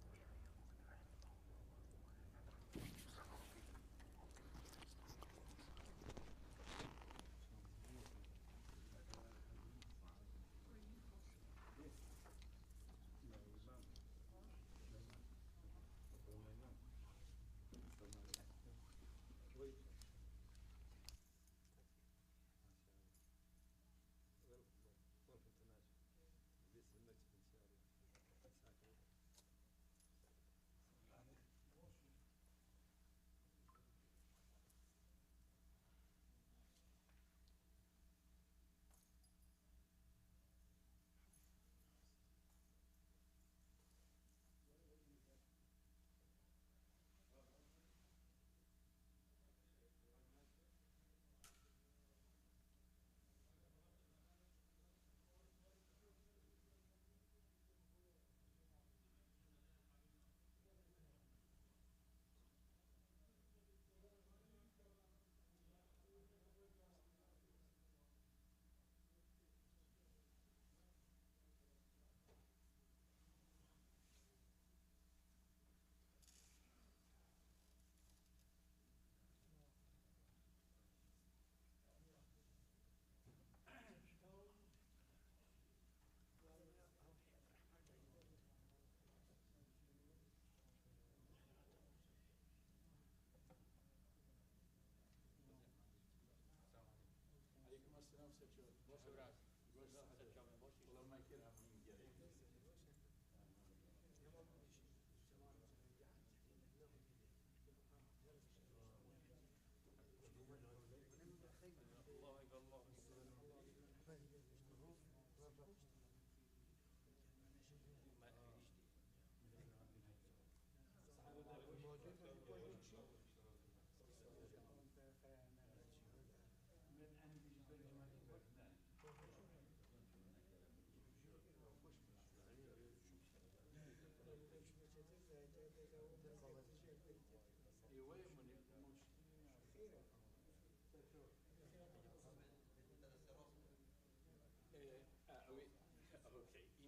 عليكم السلام سيد شوقي. بوش برات. بوش برات. سلام عليكم. والله ما يكون عاملين جاي. الله أكبر، الله أكبر.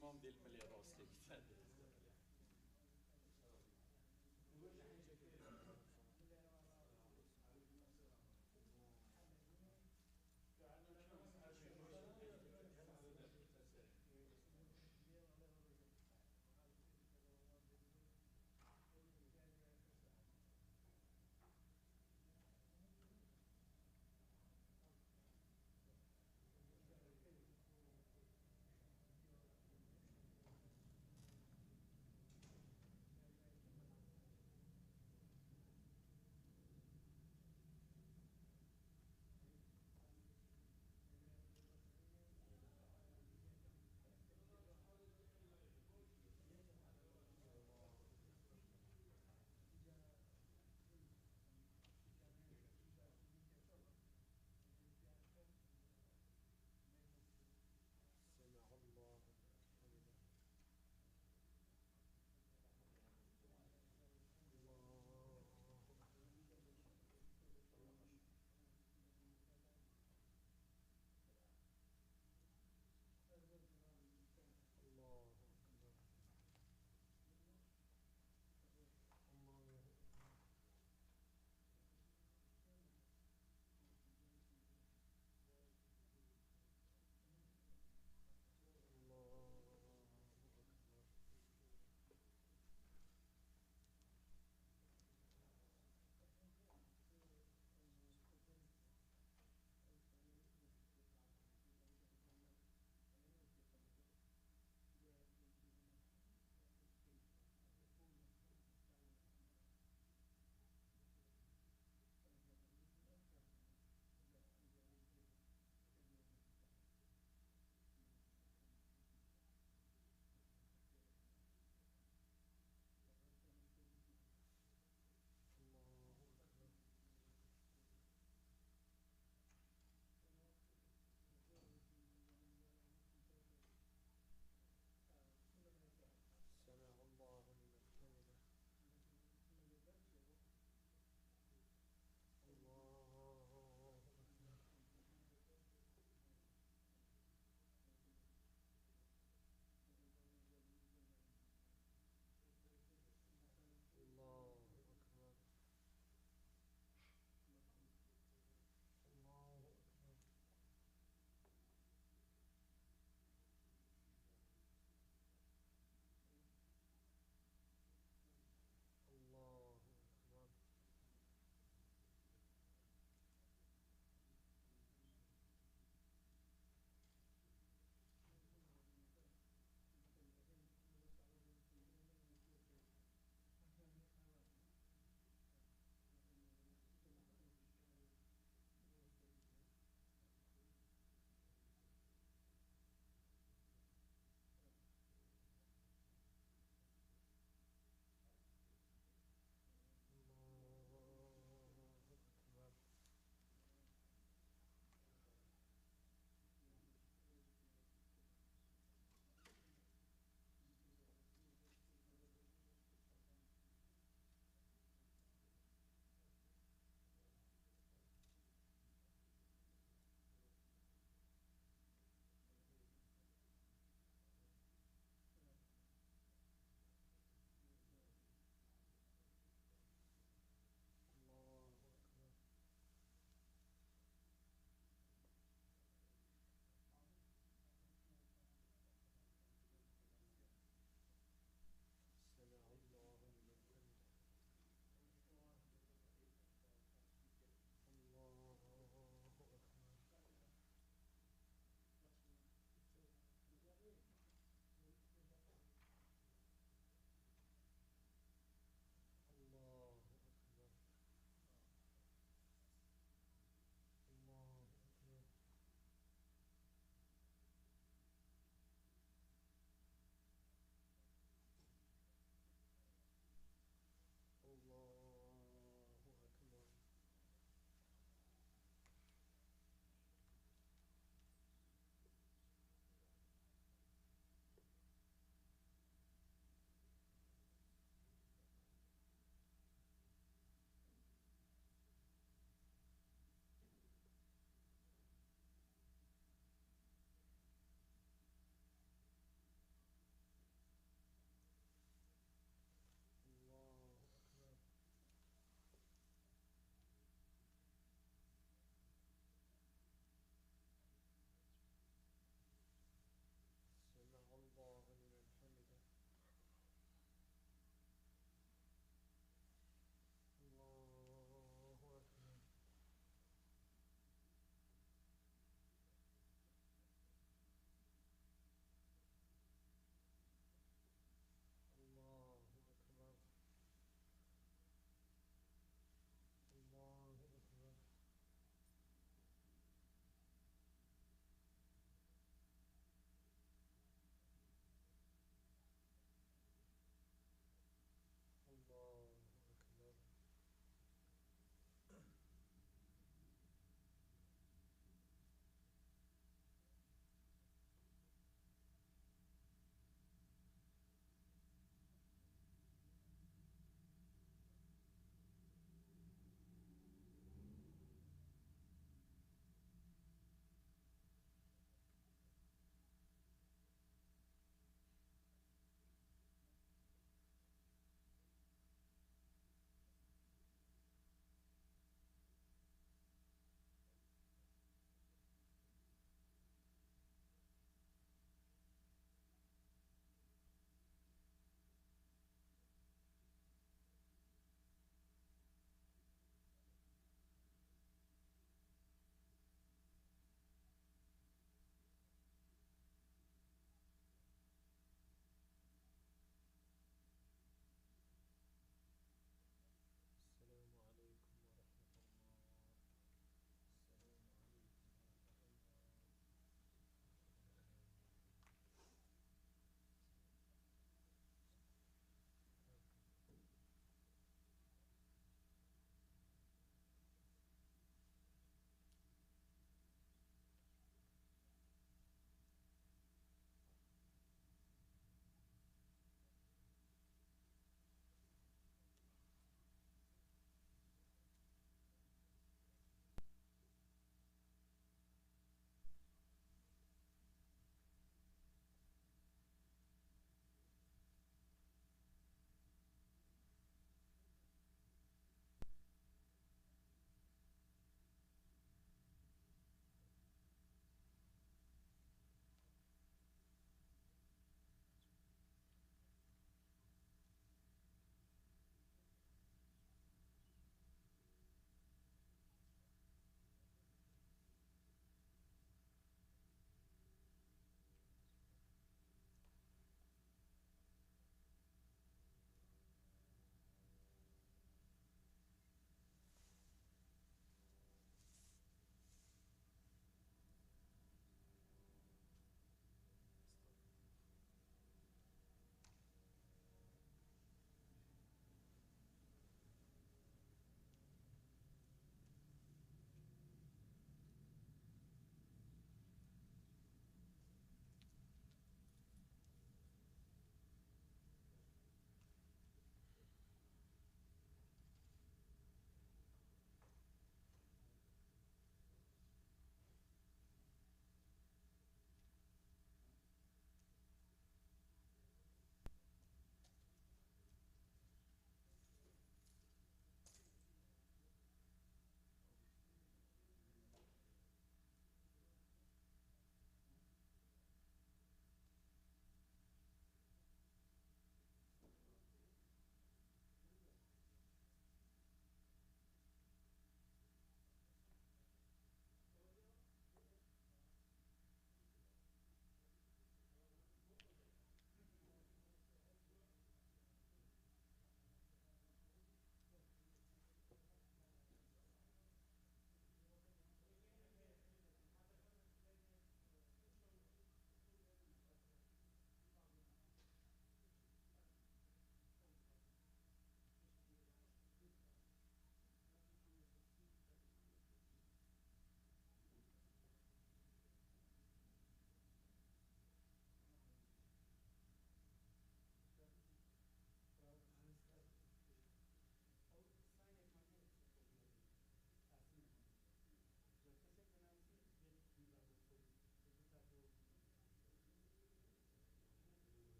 Îmam dil milê rastê.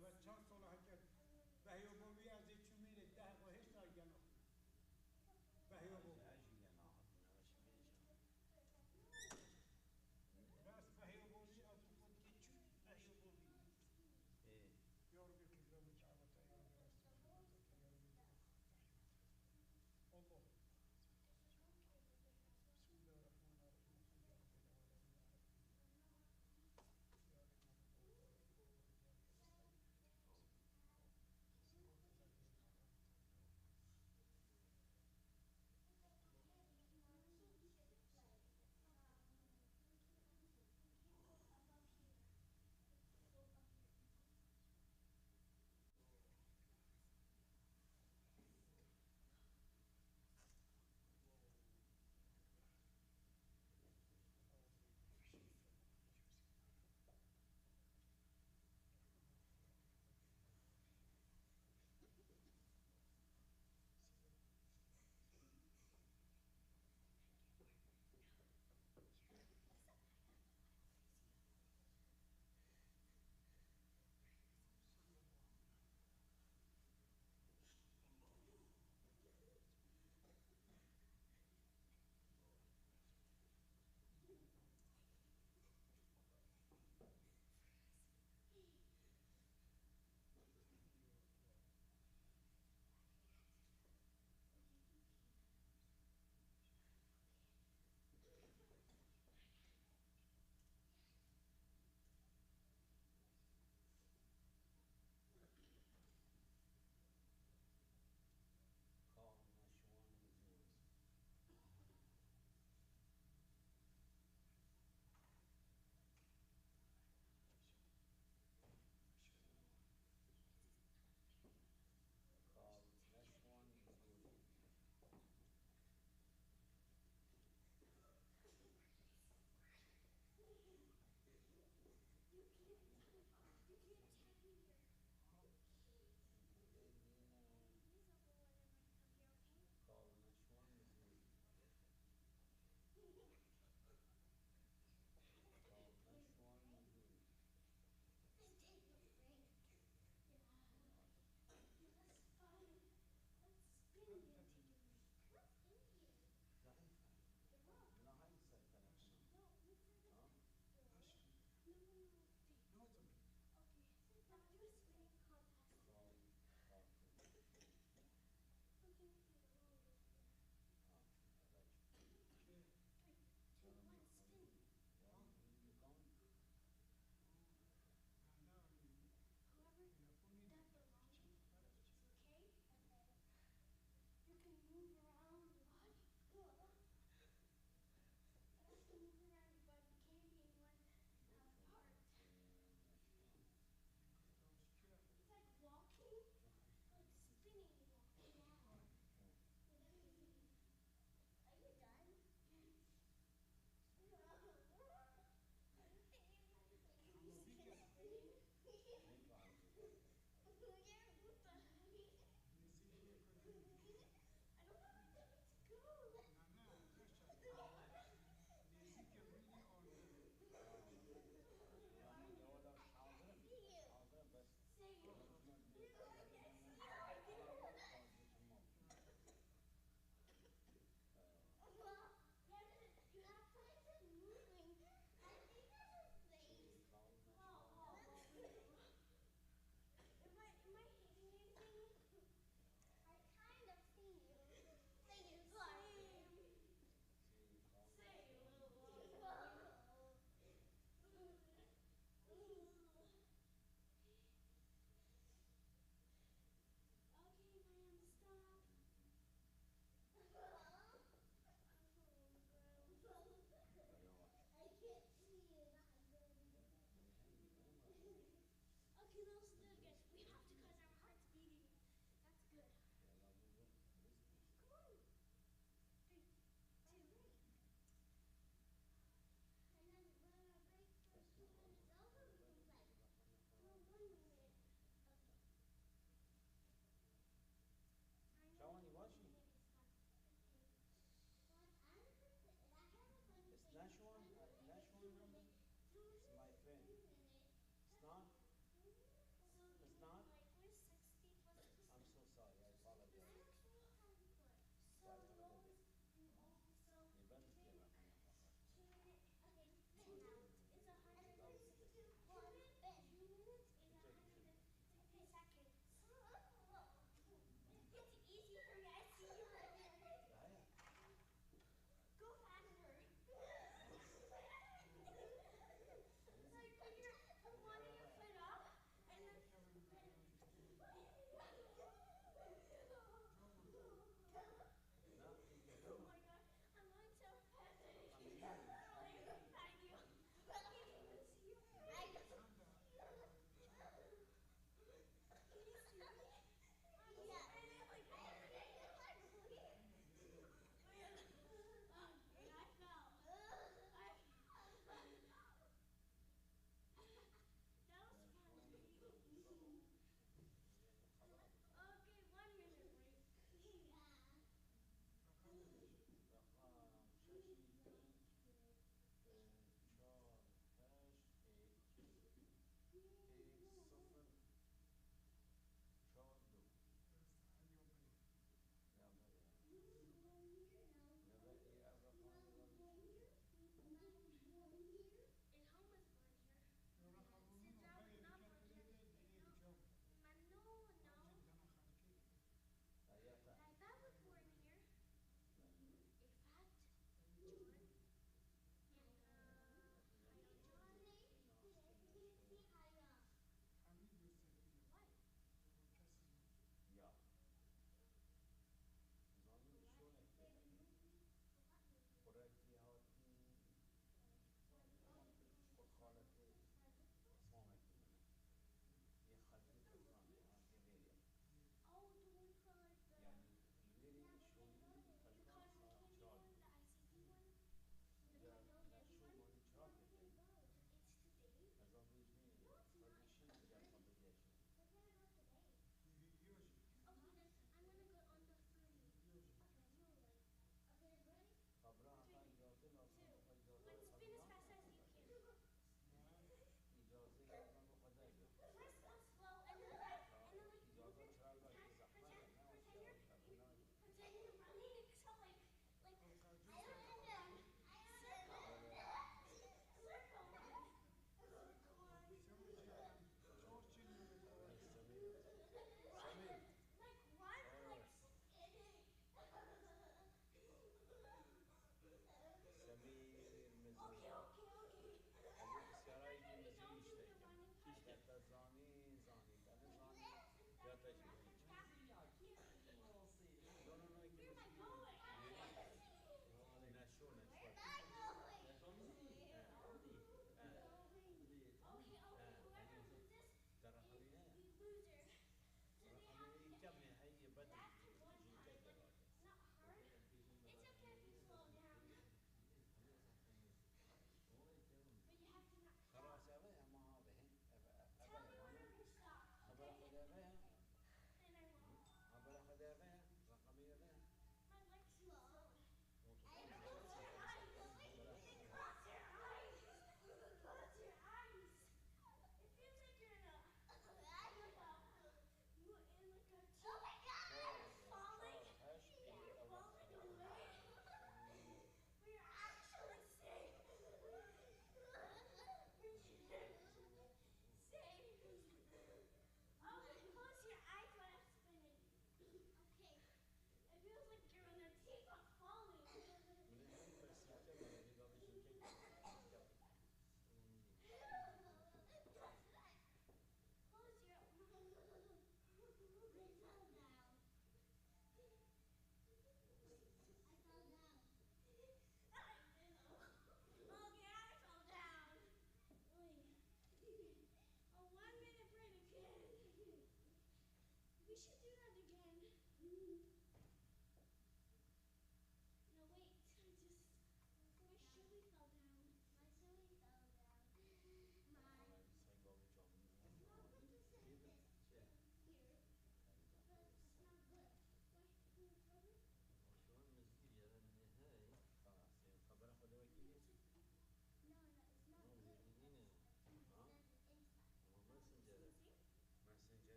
Ve çar sola heke Behyo Bobî ez ê çûmî rê deh xwe hêşta gelo. Behyo Bobî. Rast Behyo Bobî, ew tu xwe dikê çû Behyo Bobî. Ê. Ya Rabbi, qîbla min Kabe te, ya Rabbi, rast min Kabe te, ya Rabbi. Allah. Bismillahirrahmanirrahim. Elhamdülillahi Rabbil alemin. Ya Rahman, ya Rahim, ya Rahim, ya Rahim.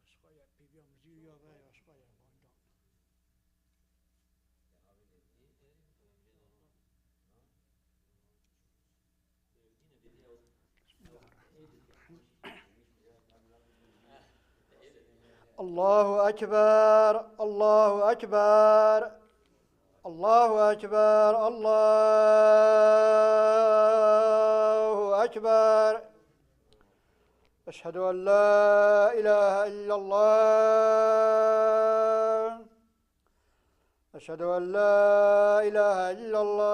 Aşkaya pîviya mizî ya ve aşkaya bandan. الله أكبر، الله أكبر، الله أكبر، الله أكبر. أشهد أن لا إله إلا الله. أشهد أن لا إله إلا الله.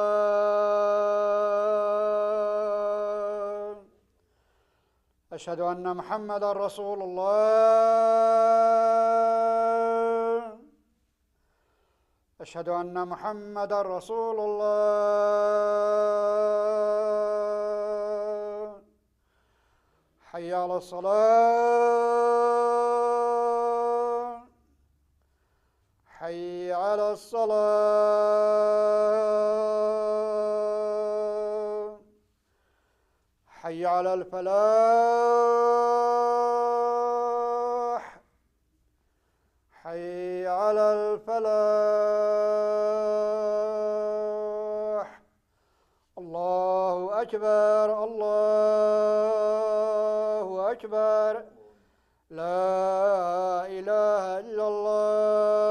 أشهد أن محمدا رسول الله. أشهد أن محمدا رسول الله. حي على الصلاة. حي على الصلاة. حي على الفلاح. حي على الفلاح. الله أكبر، الله أكبر. لا إله إلا الله.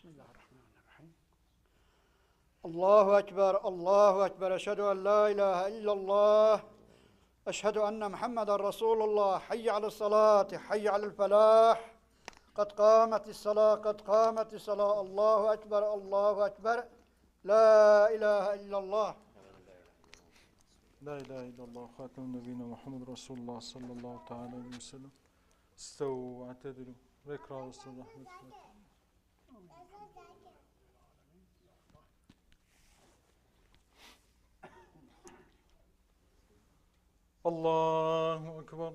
بسم الله الرحمن الرحيم. الله أكبر، الله أكبر. أشهد أن لا إله إلا الله. أشهد أن محمدا رسول الله. حي على الصلاة، حي على الفلاح. قد قامت الصلاة، قد قامت الصلاة. الله أكبر، الله أكبر. لا إله إلا الله. لا إله إلا الله. خاتم نبينا محمد رسول الله صلى الله تعالى عليه وسلم. استووا واعتدلوا. Rêk rawestin, zehmet. الله أكبر.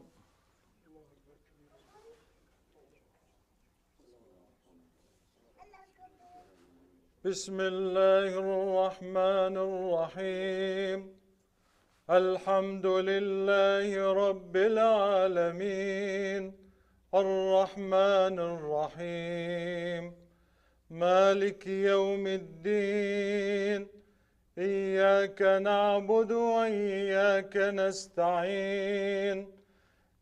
بسم الله الرحمن الرحيم. الحمد لله رب العالمين. الرحمن الرحيم. مالك يوم الدين. إياك نعبد وإياك نستعين.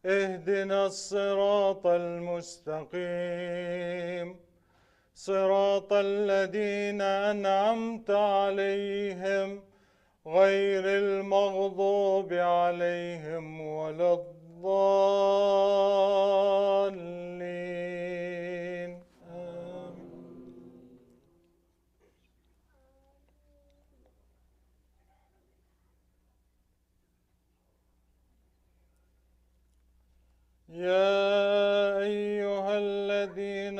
اهدنا الصراط المستقيم. صراط الذين أنعمت عليهم غير المغضوب عليهم ولا الضالين. آمين. يا أيها الذين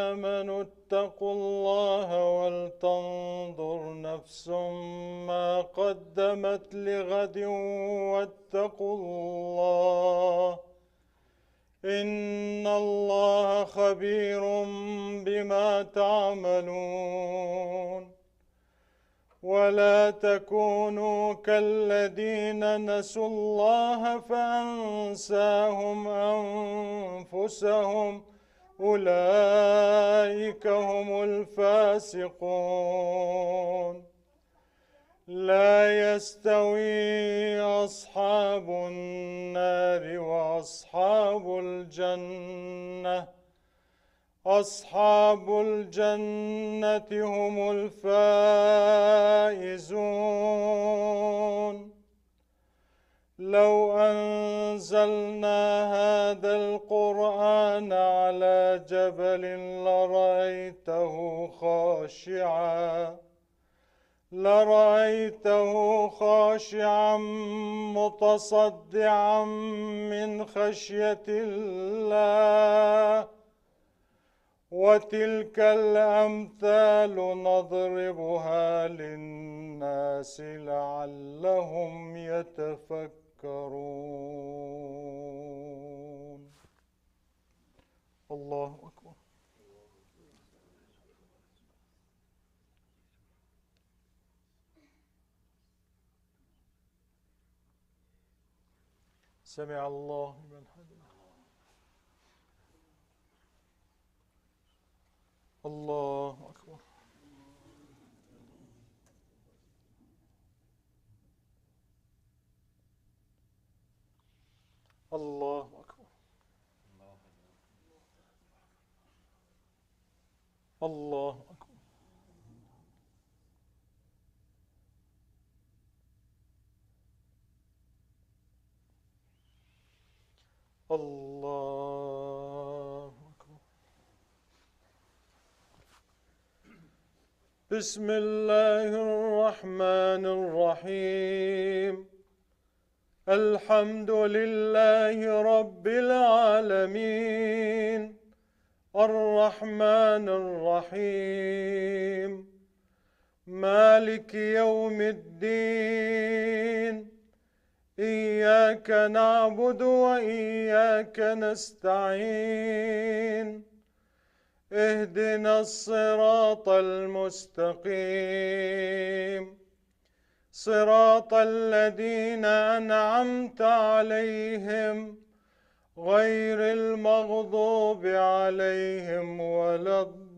آمنوا اتقوا الله ولتنظر نفس ما قدمت لغد واتقوا الله، إن الله خبير بما تعملون. ولا تكونوا كالذين نسوا الله فأنساهم أنفسهم، أولئك هم الفاسقون. لا يستوي أصحاب النار وأصحاب الجنة، أصحاب الجنة هم الفائزون. لو أنزلنا هذا القرآن على جبل لرأيته خاشعا، لرأيته خاشعا متصدعا من خشية الله. وتلك الأمثال نضربها للناس لعلهم يتفكرون. الله أكبر. سمع الله لمن حمده. الله أكبر. الله أكبر. الله أكبر. الله أكبر. بسم الله الرحمن الرحيم. الحمد لله رب العالمين. الرحمن الرحيم. مالك يوم الدين. إياك نعبد وإياك نستعين. اهدنا الصراط المستقيم. صراط الذين أنعمت عليهم غير المغضوب عليهم ولا الضالين.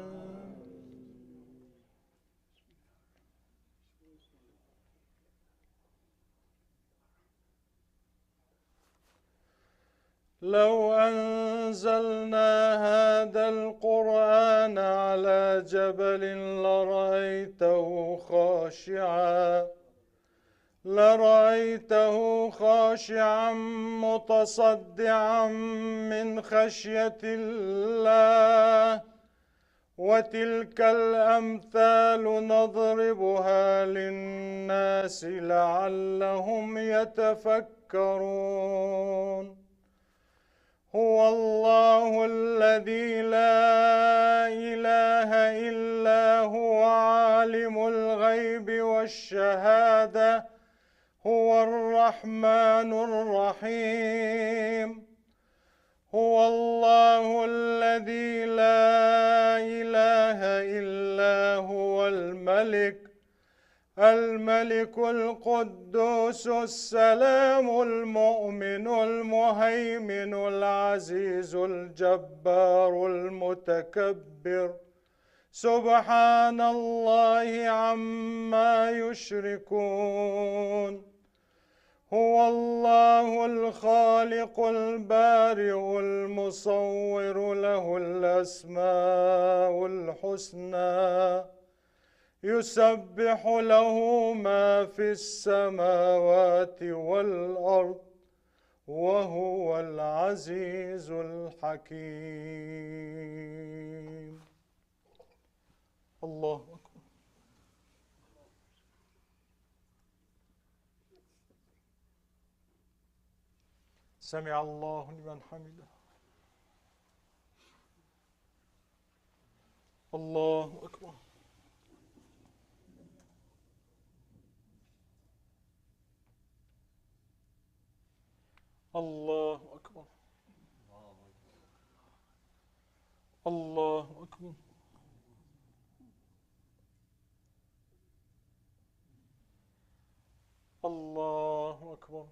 آمين. لو أنزلنا هذا القرآن على جبل لرأيته خاشعا، لرأيته خاشعا متصدعا من خشية الله، وتلك الأمثال نضربها للناس لعلهم يتفكرون. هو الله الذي لا إله إلا هو عالم الغيب والشهادة، هو الرحمن الرحيم. هو الله الذي لا إله إلا هو الملك، الملك القدوس السلام المؤمن المهيمن العزيز الجبار المتكبر. سبحان الله عما يشركون. هو الله الخالق البارئ المصور، له الأسماء الحسنى، يسبح له ما في السماوات والأرض، وهو العزيز الحكيم. الله أكبر. سمع الله لمن حمده. الله أكبر. الله أكبر. الله أكبر. الله أكبر.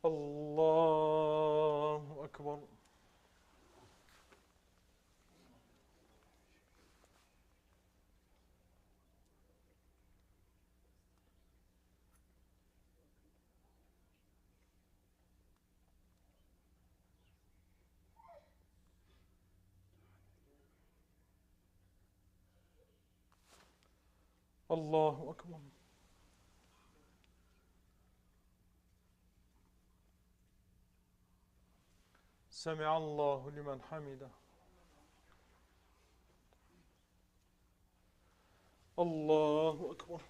الله أكبر. الله أكبر. سمع الله لمن حمده. الله أكبر.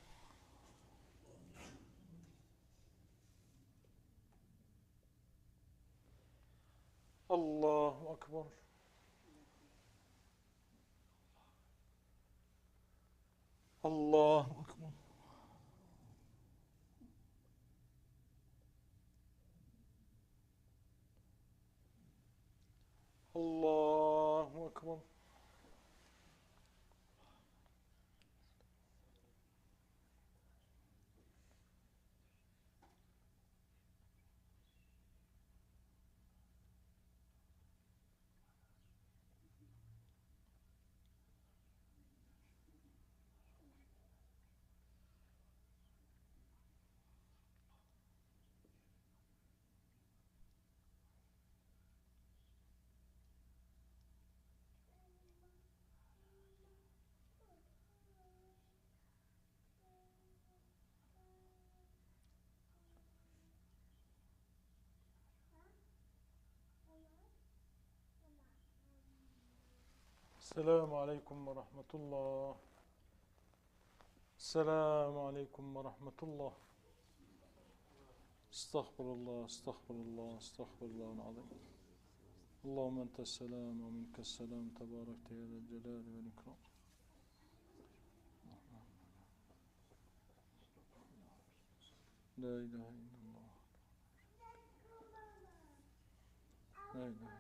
الله أكبر. الله أكبر. الله أكبر. السلام عليكم ورحمة الله. السلام عليكم ورحمة الله. استغفر الله، استغفر الله، استغفر الله العظيم. اللهم أنت السلام ومنك السلام، تباركت يا ذا الجلال والإكرام. لا إله إلا الله. لا إله إلا الله.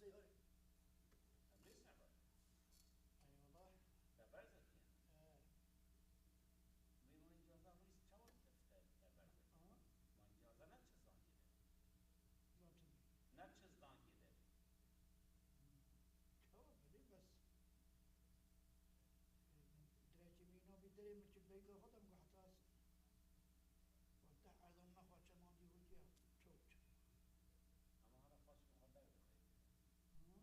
Em rêz ne baş. Eyvallah. Te berz dikin. He. Wê min cihaza rûyî çawa te, te, te berz dikin? Aha. Man cihaza ne çi zankê de. Zaten. Ne çi zankê de. Çawa bilî bes. Dirêkî mîna bî derê min çi beyka xwe dem got heta ez. Wan te erdam nexwe çeman dî hûn diya çok. Ama hala xweş bi xwe derdixê. Hı.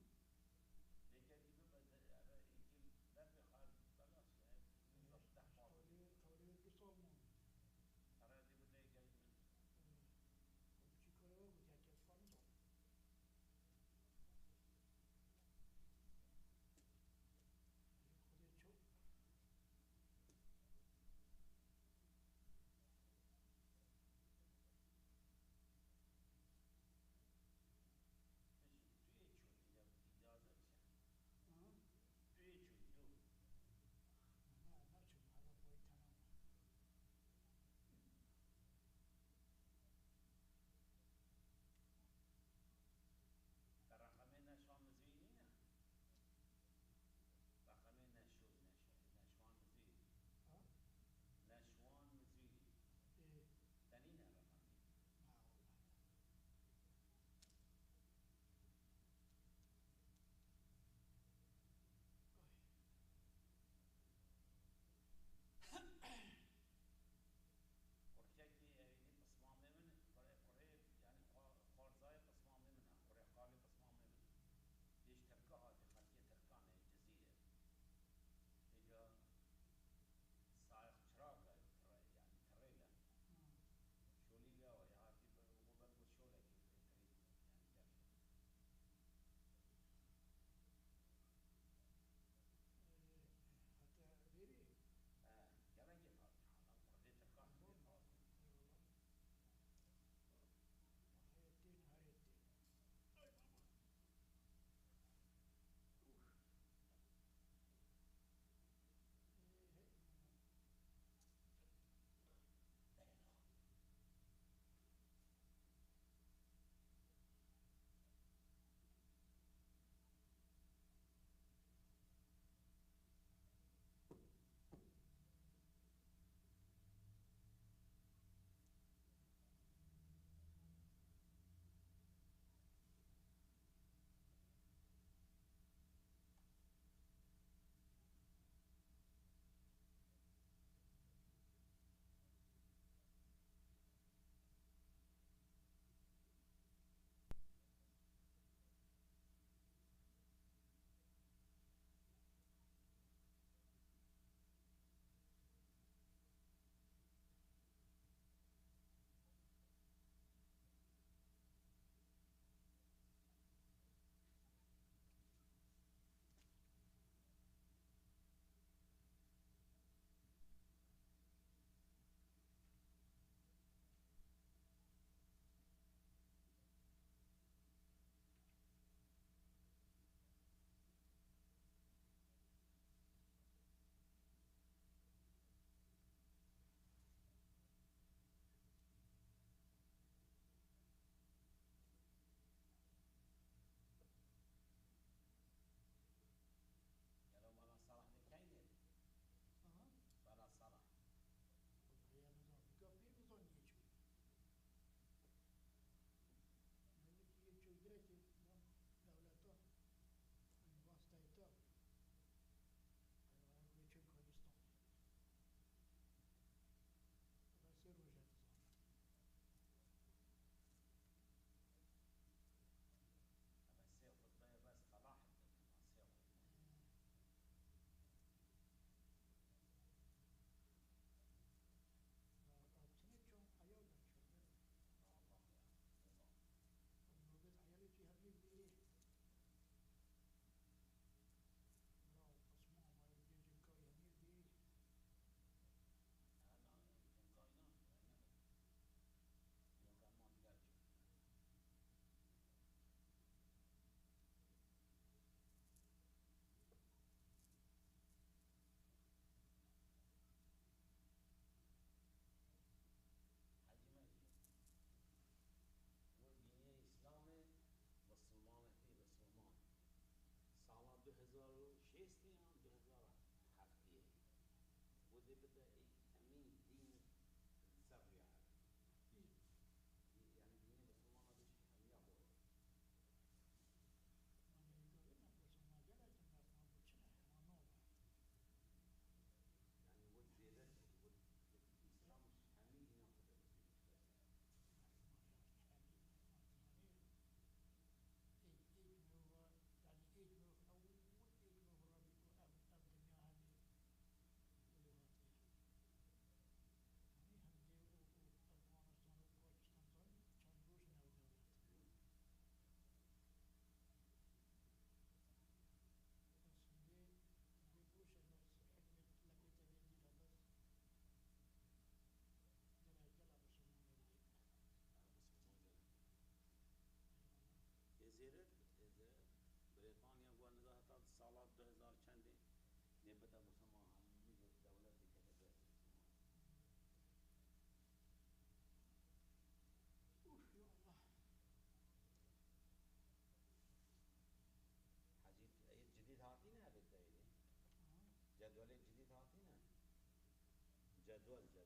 Ceza.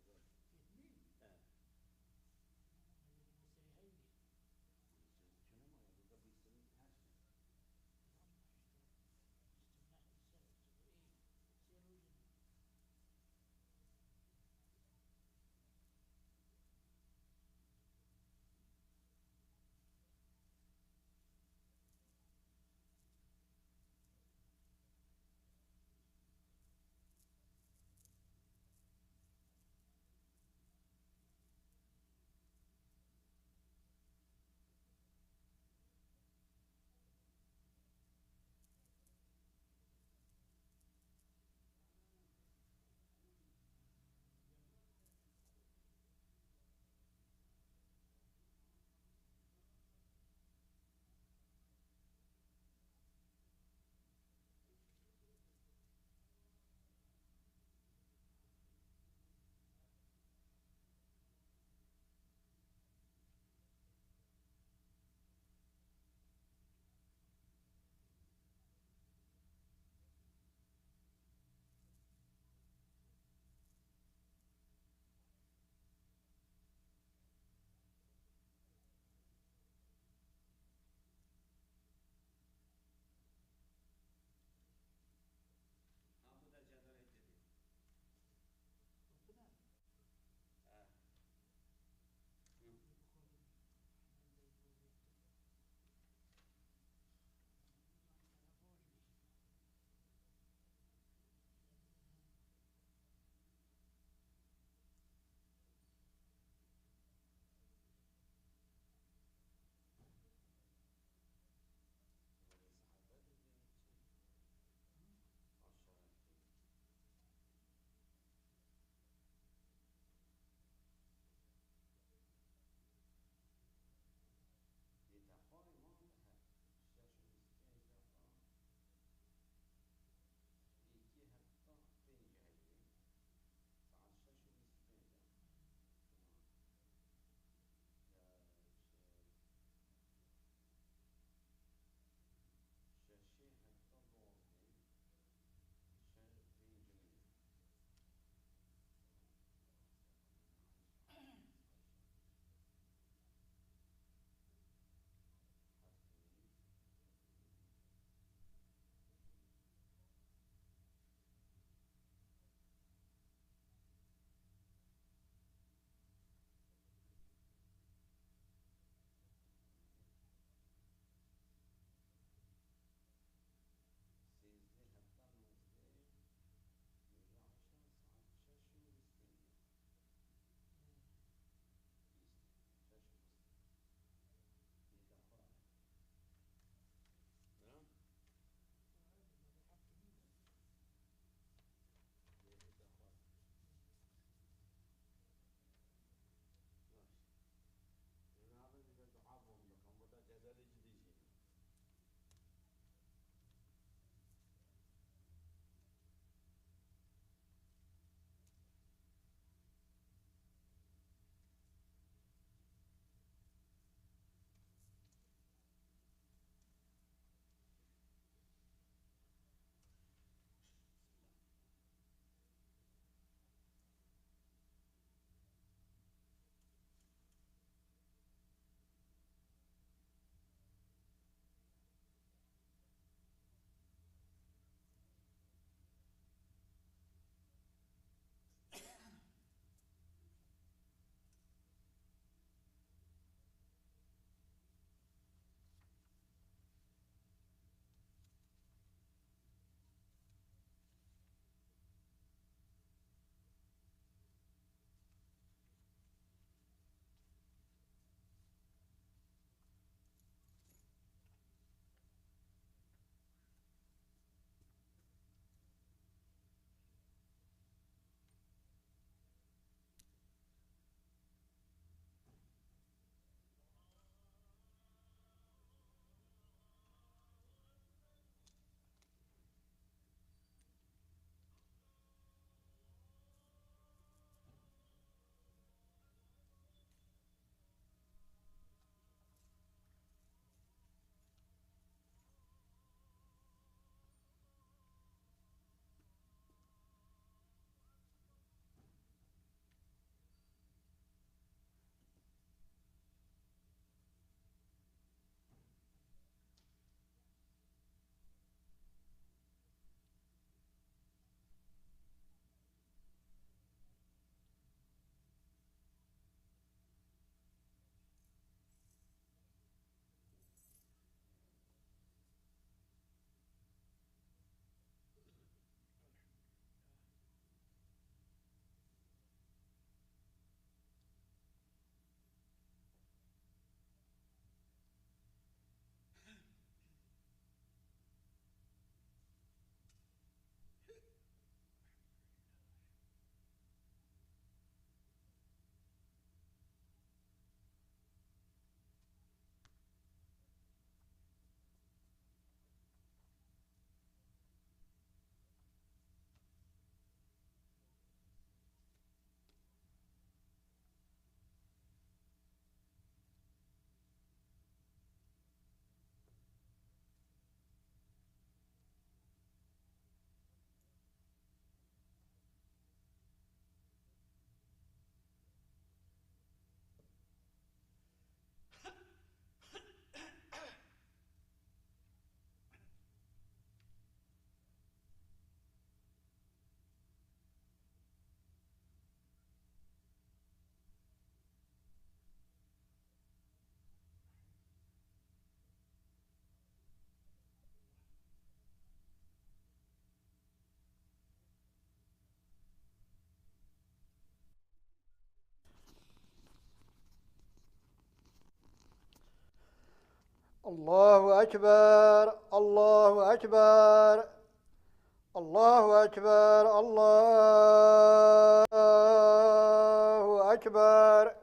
Yetmiş. He. Ama yedi bin sene heyli. Çene mi? Burada bir sene her şey. Ama işte, işte, işte, bu iyi. Sen o yüzden الله أكبر، الله أكبر، الله أكبر، الله أكبر.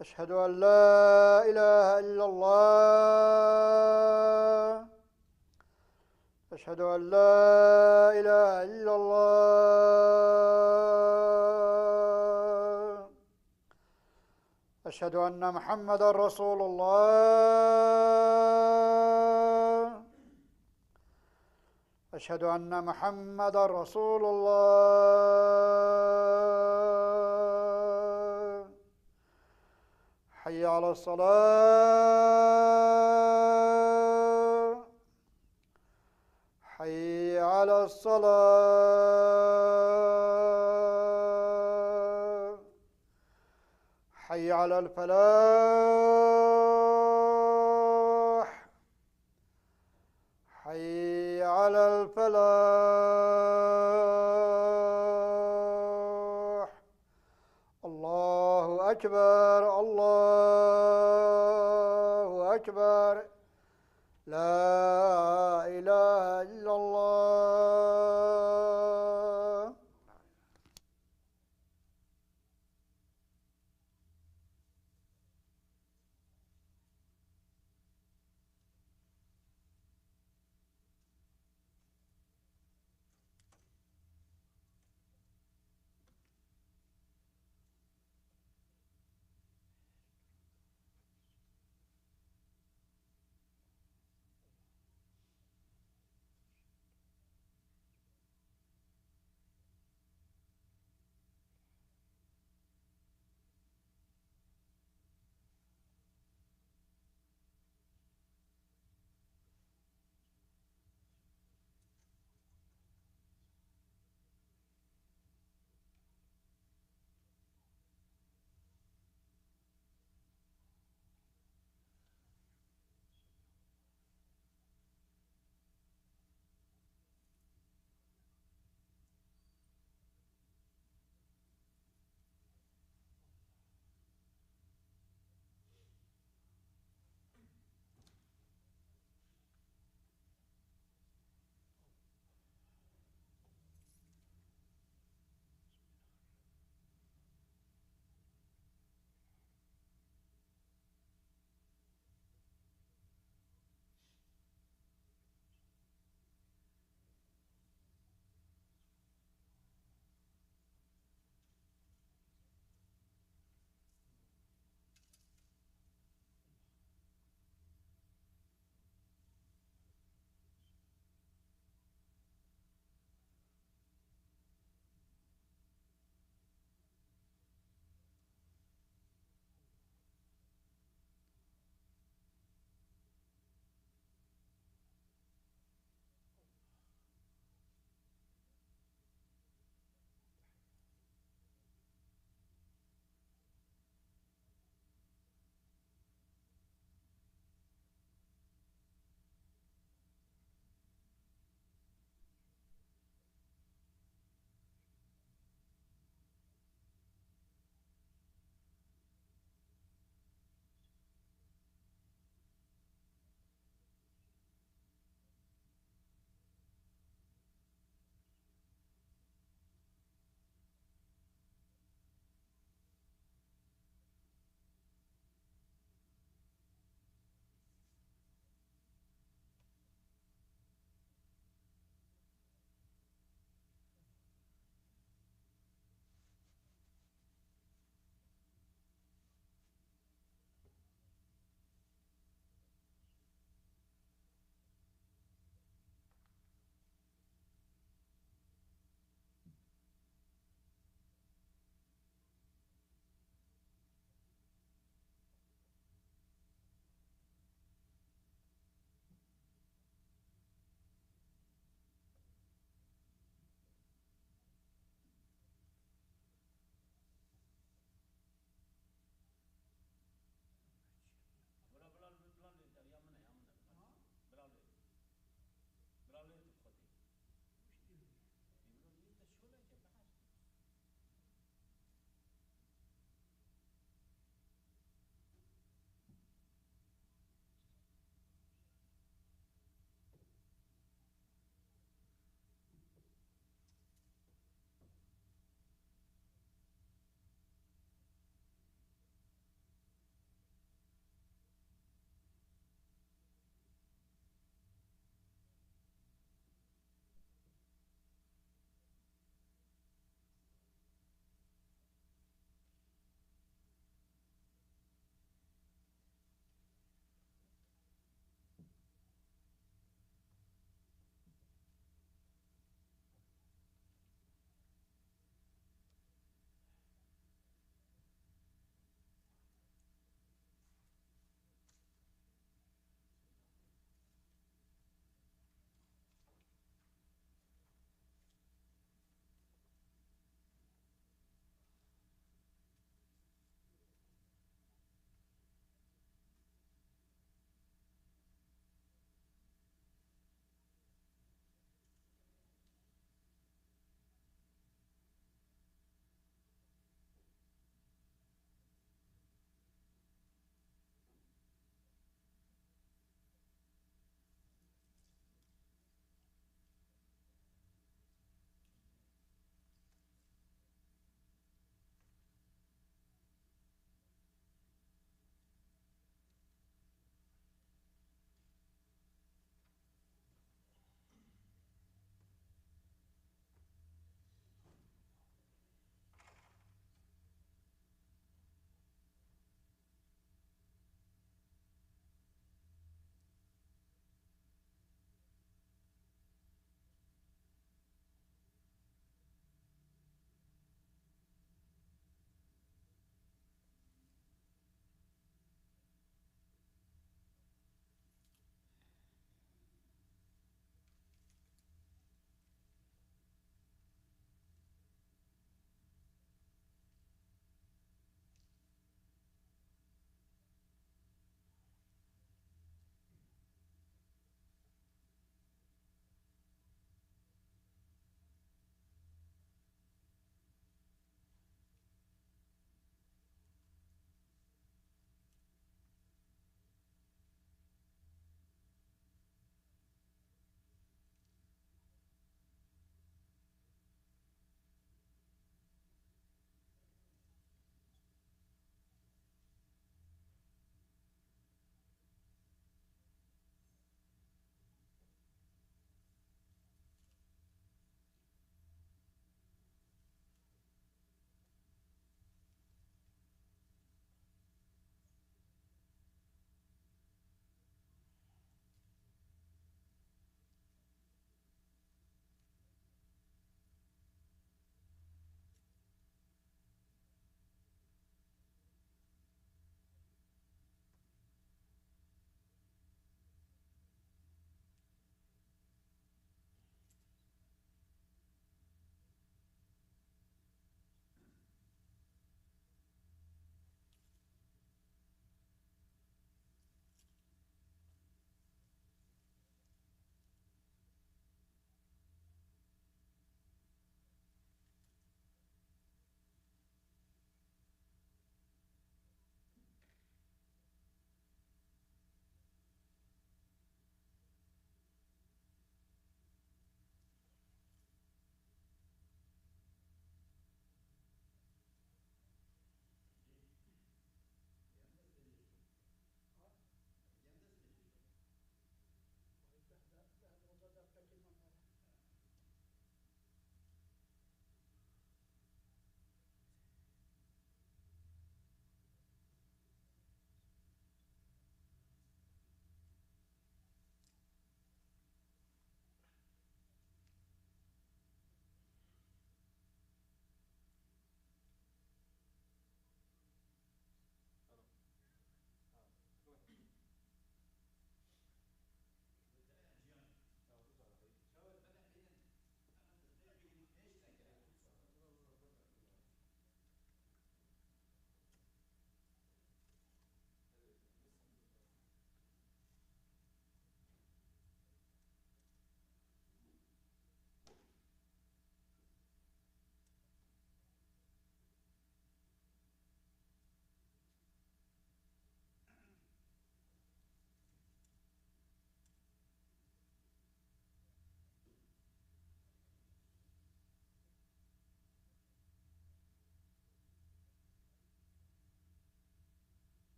أشهد أن لا إله إلا الله. أشهد أن لا إله إلا الله. أشهد أن محمدا رسول الله. أشهد أن محمدا رسول الله. حي على الصلاة. حي على الصلاة. حي على الفلاح. حي على الفلاح. الله أكبر، الله أكبر. لا إله إلا الله.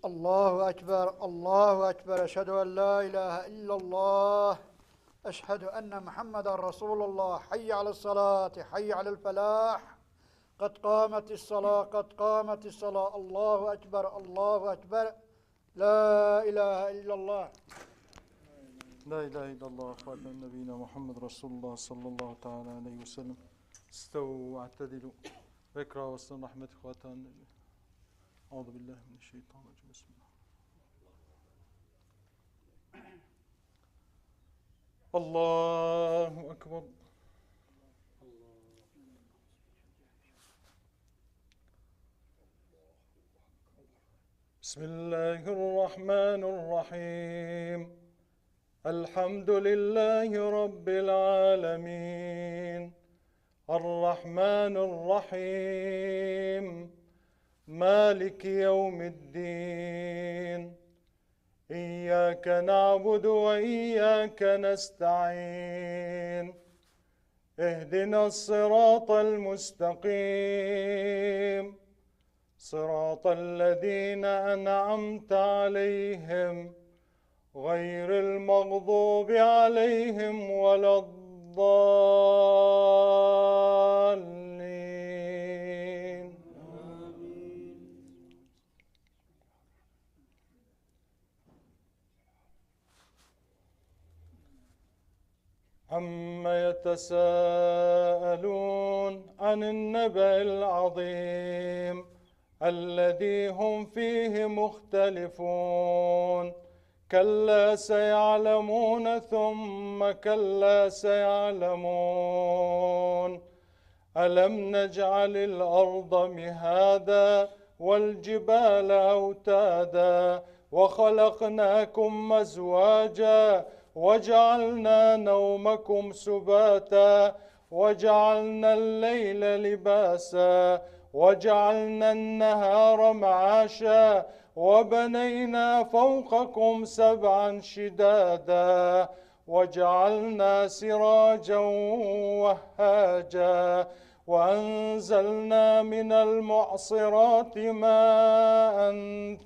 الله أكبر، الله أكبر، أشهد أن لا إله إلا الله، أشهد أن محمدا رسول الله، حي على الصلاة، حي على الفلاح، قد قامت الصلاة، قد قامت الصلاة، الله أكبر، الله أكبر، لا إله إلا الله. لا إله إلا الله، خاتم نبينا محمد رسول الله صلى الله تعالى عليه وسلم. استووا واعتدلوا. اقرأ واستم رحمة خاتم النبي. أعوذ بالله من الشيطان الرجيم. بسم الله. الله أكبر. بسم الله الرحمن الرحيم. الحمد لله رب العالمين. الرحمن الرحيم. مالك يوم الدين. إياك نعبد وإياك نستعين. اهدنا الصراط المستقيم. صراط الذين أنعمت عليهم غير المغضوب عليهم ولا الضالين. عم يتساءلون عن النبأ العظيم الذي هم فيه مختلفون. كلا سيعلمون ثم كلا سيعلمون. ألم نجعل الأرض مهادا والجبال أوتادا وخلقناكم أزواجا وجعلنا نومكم سباتا وجعلنا الليل لباسا وجعلنا النهار معاشا وبنينا فوقكم سبعا شدادا وجعلنا سراجا وهاجا وأنزلنا من المعصرات ماء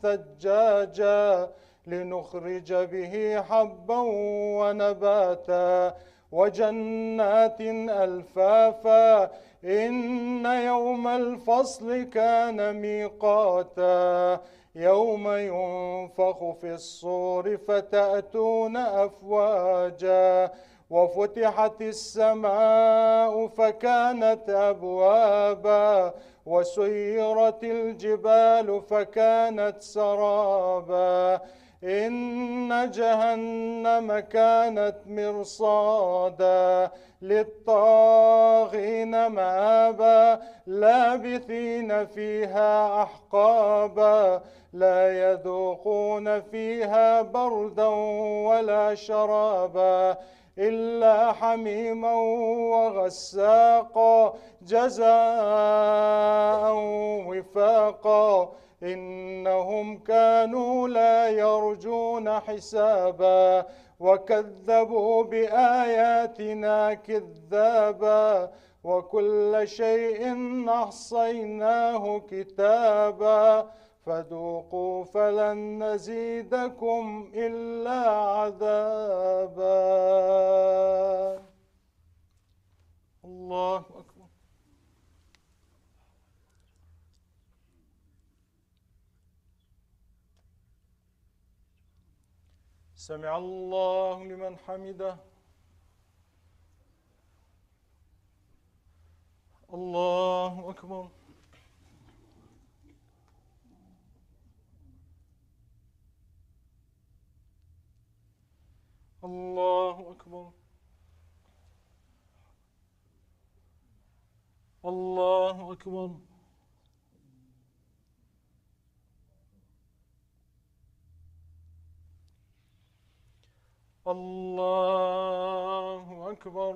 ثجاجا لنخرج به حبا ونباتا وجنات ألفافا إن يوم الفصل كان ميقاتا يوم ينفخ في الصور فتأتون أفواجا وفتحت السماء فكانت أبوابا وسيرت الجبال فكانت سرابا إن جهنم كانت مرصادا للطاغين مآبا لابثين فيها أحقابا لا يذوقون فيها بردا ولا شرابا إلا حميما وغساقا جزاء وفاقا إنهم كانوا لا يرجون حسابا وكذبوا بآياتنا كذابا وكل شيء أحصيناه كتابا فذوقوا فلن نزيدكم إلا عذابا. الله أكبر. سمع الله لمن حمده. الله أكبر. الله أكبر. الله أكبر. الله أكبر.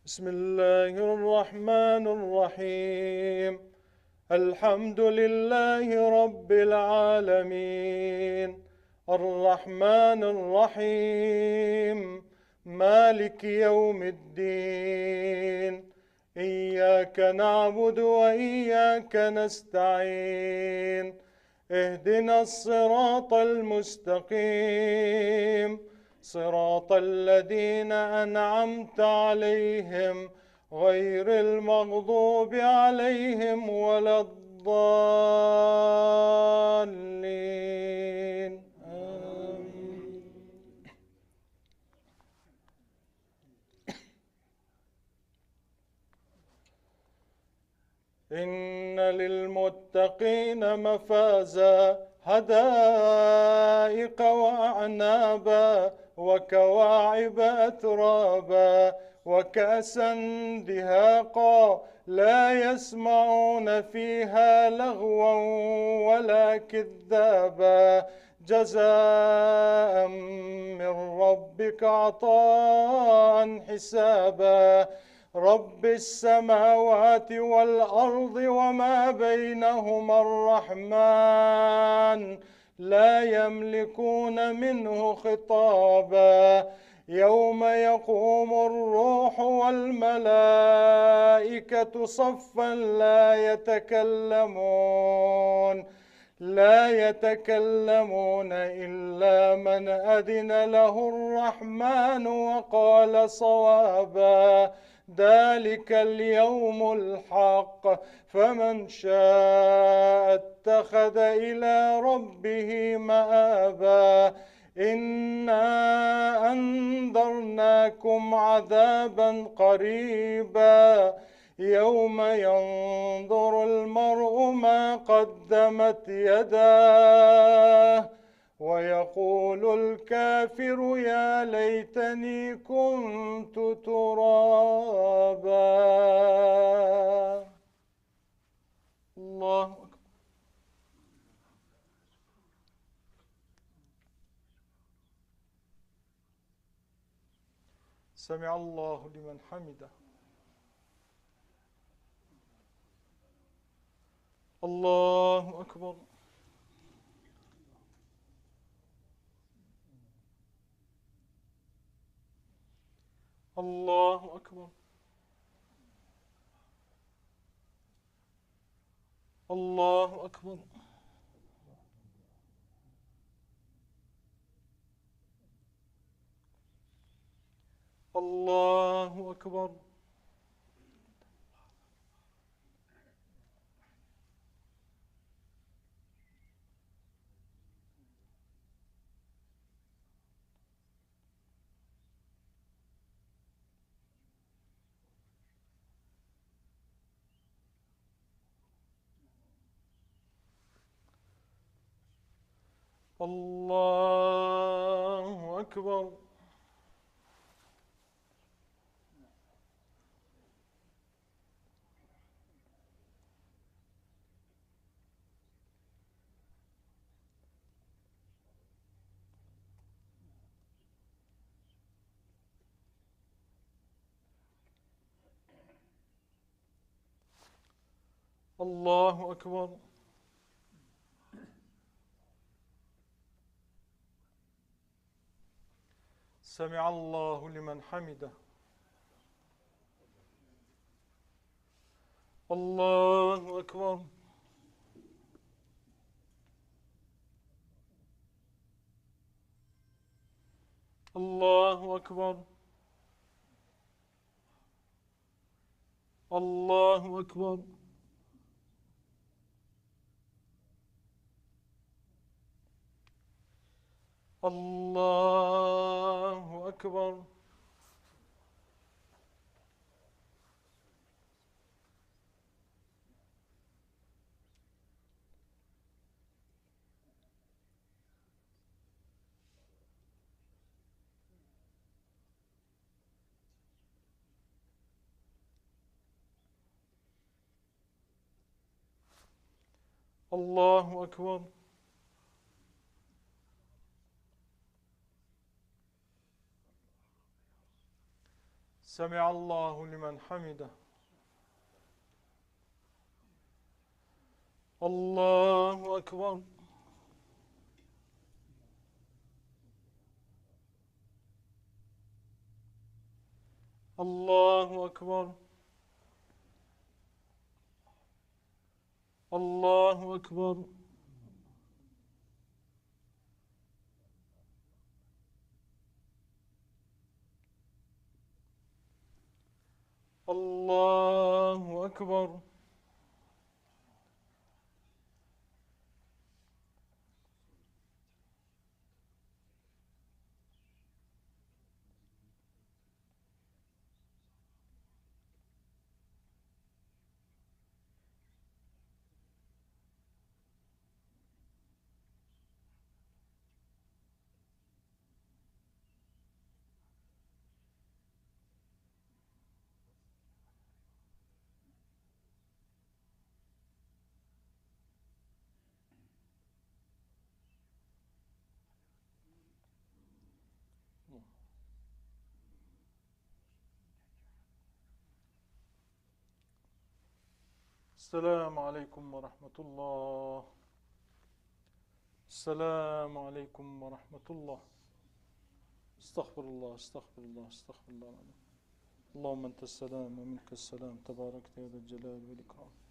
بسم الله الرحمن الرحيم. الحمد لله رب العالمين. الرحمن الرحيم. مالك يوم الدين. إياك نعبد وإياك نستعين. اهدنا الصراط المستقيم. صراط الذين أنعمت عليهم غير المغضوب عليهم ولا الضالين. آمين. إن للمتقين مفازا، حدائق وأعنابا وكواعب أترابا وكأسا دهاقا، لا يسمعون فيها لغوا ولا كذابا، جزاء من ربك عطاء حسابا. رب السماوات والأرض وما بينهما الرحمن، لا يملكون منه خطابا. يوم يقوم الروح والملائكة صفا، لا يتكلمون لا يتكلمون إلا من أذن له الرحمن وقال صوابا. ذلك اليوم الحق، فمن شاء اتخذ إلى ربه مآبا. إنا أنذرناكم عذابا قريبا، يوم ينظر المرء ما قدمت يداه ويقول الكافر يا ليتني كنت ترابا. الله أكبر. سمع الله لمن حمده. الله أكبر. الله أكبر. الله أكبر. الله أكبر. الله أكبر. الله أكبر. سمع الله لمن حمده. الله أكبر. الله أكبر. الله أكبر. الله أكبر. الله أكبر. سمع الله لمن حمده. الله أكبر. الله أكبر. الله أكبر. الله أكبر. السلام عليكم ورحمة الله. السلام عليكم ورحمة الله. استغفر الله، استغفر الله، استغفر الله العظيم. اللهم أنت السلام ومنك السلام، تباركت يا ذا الجلال والإكرام.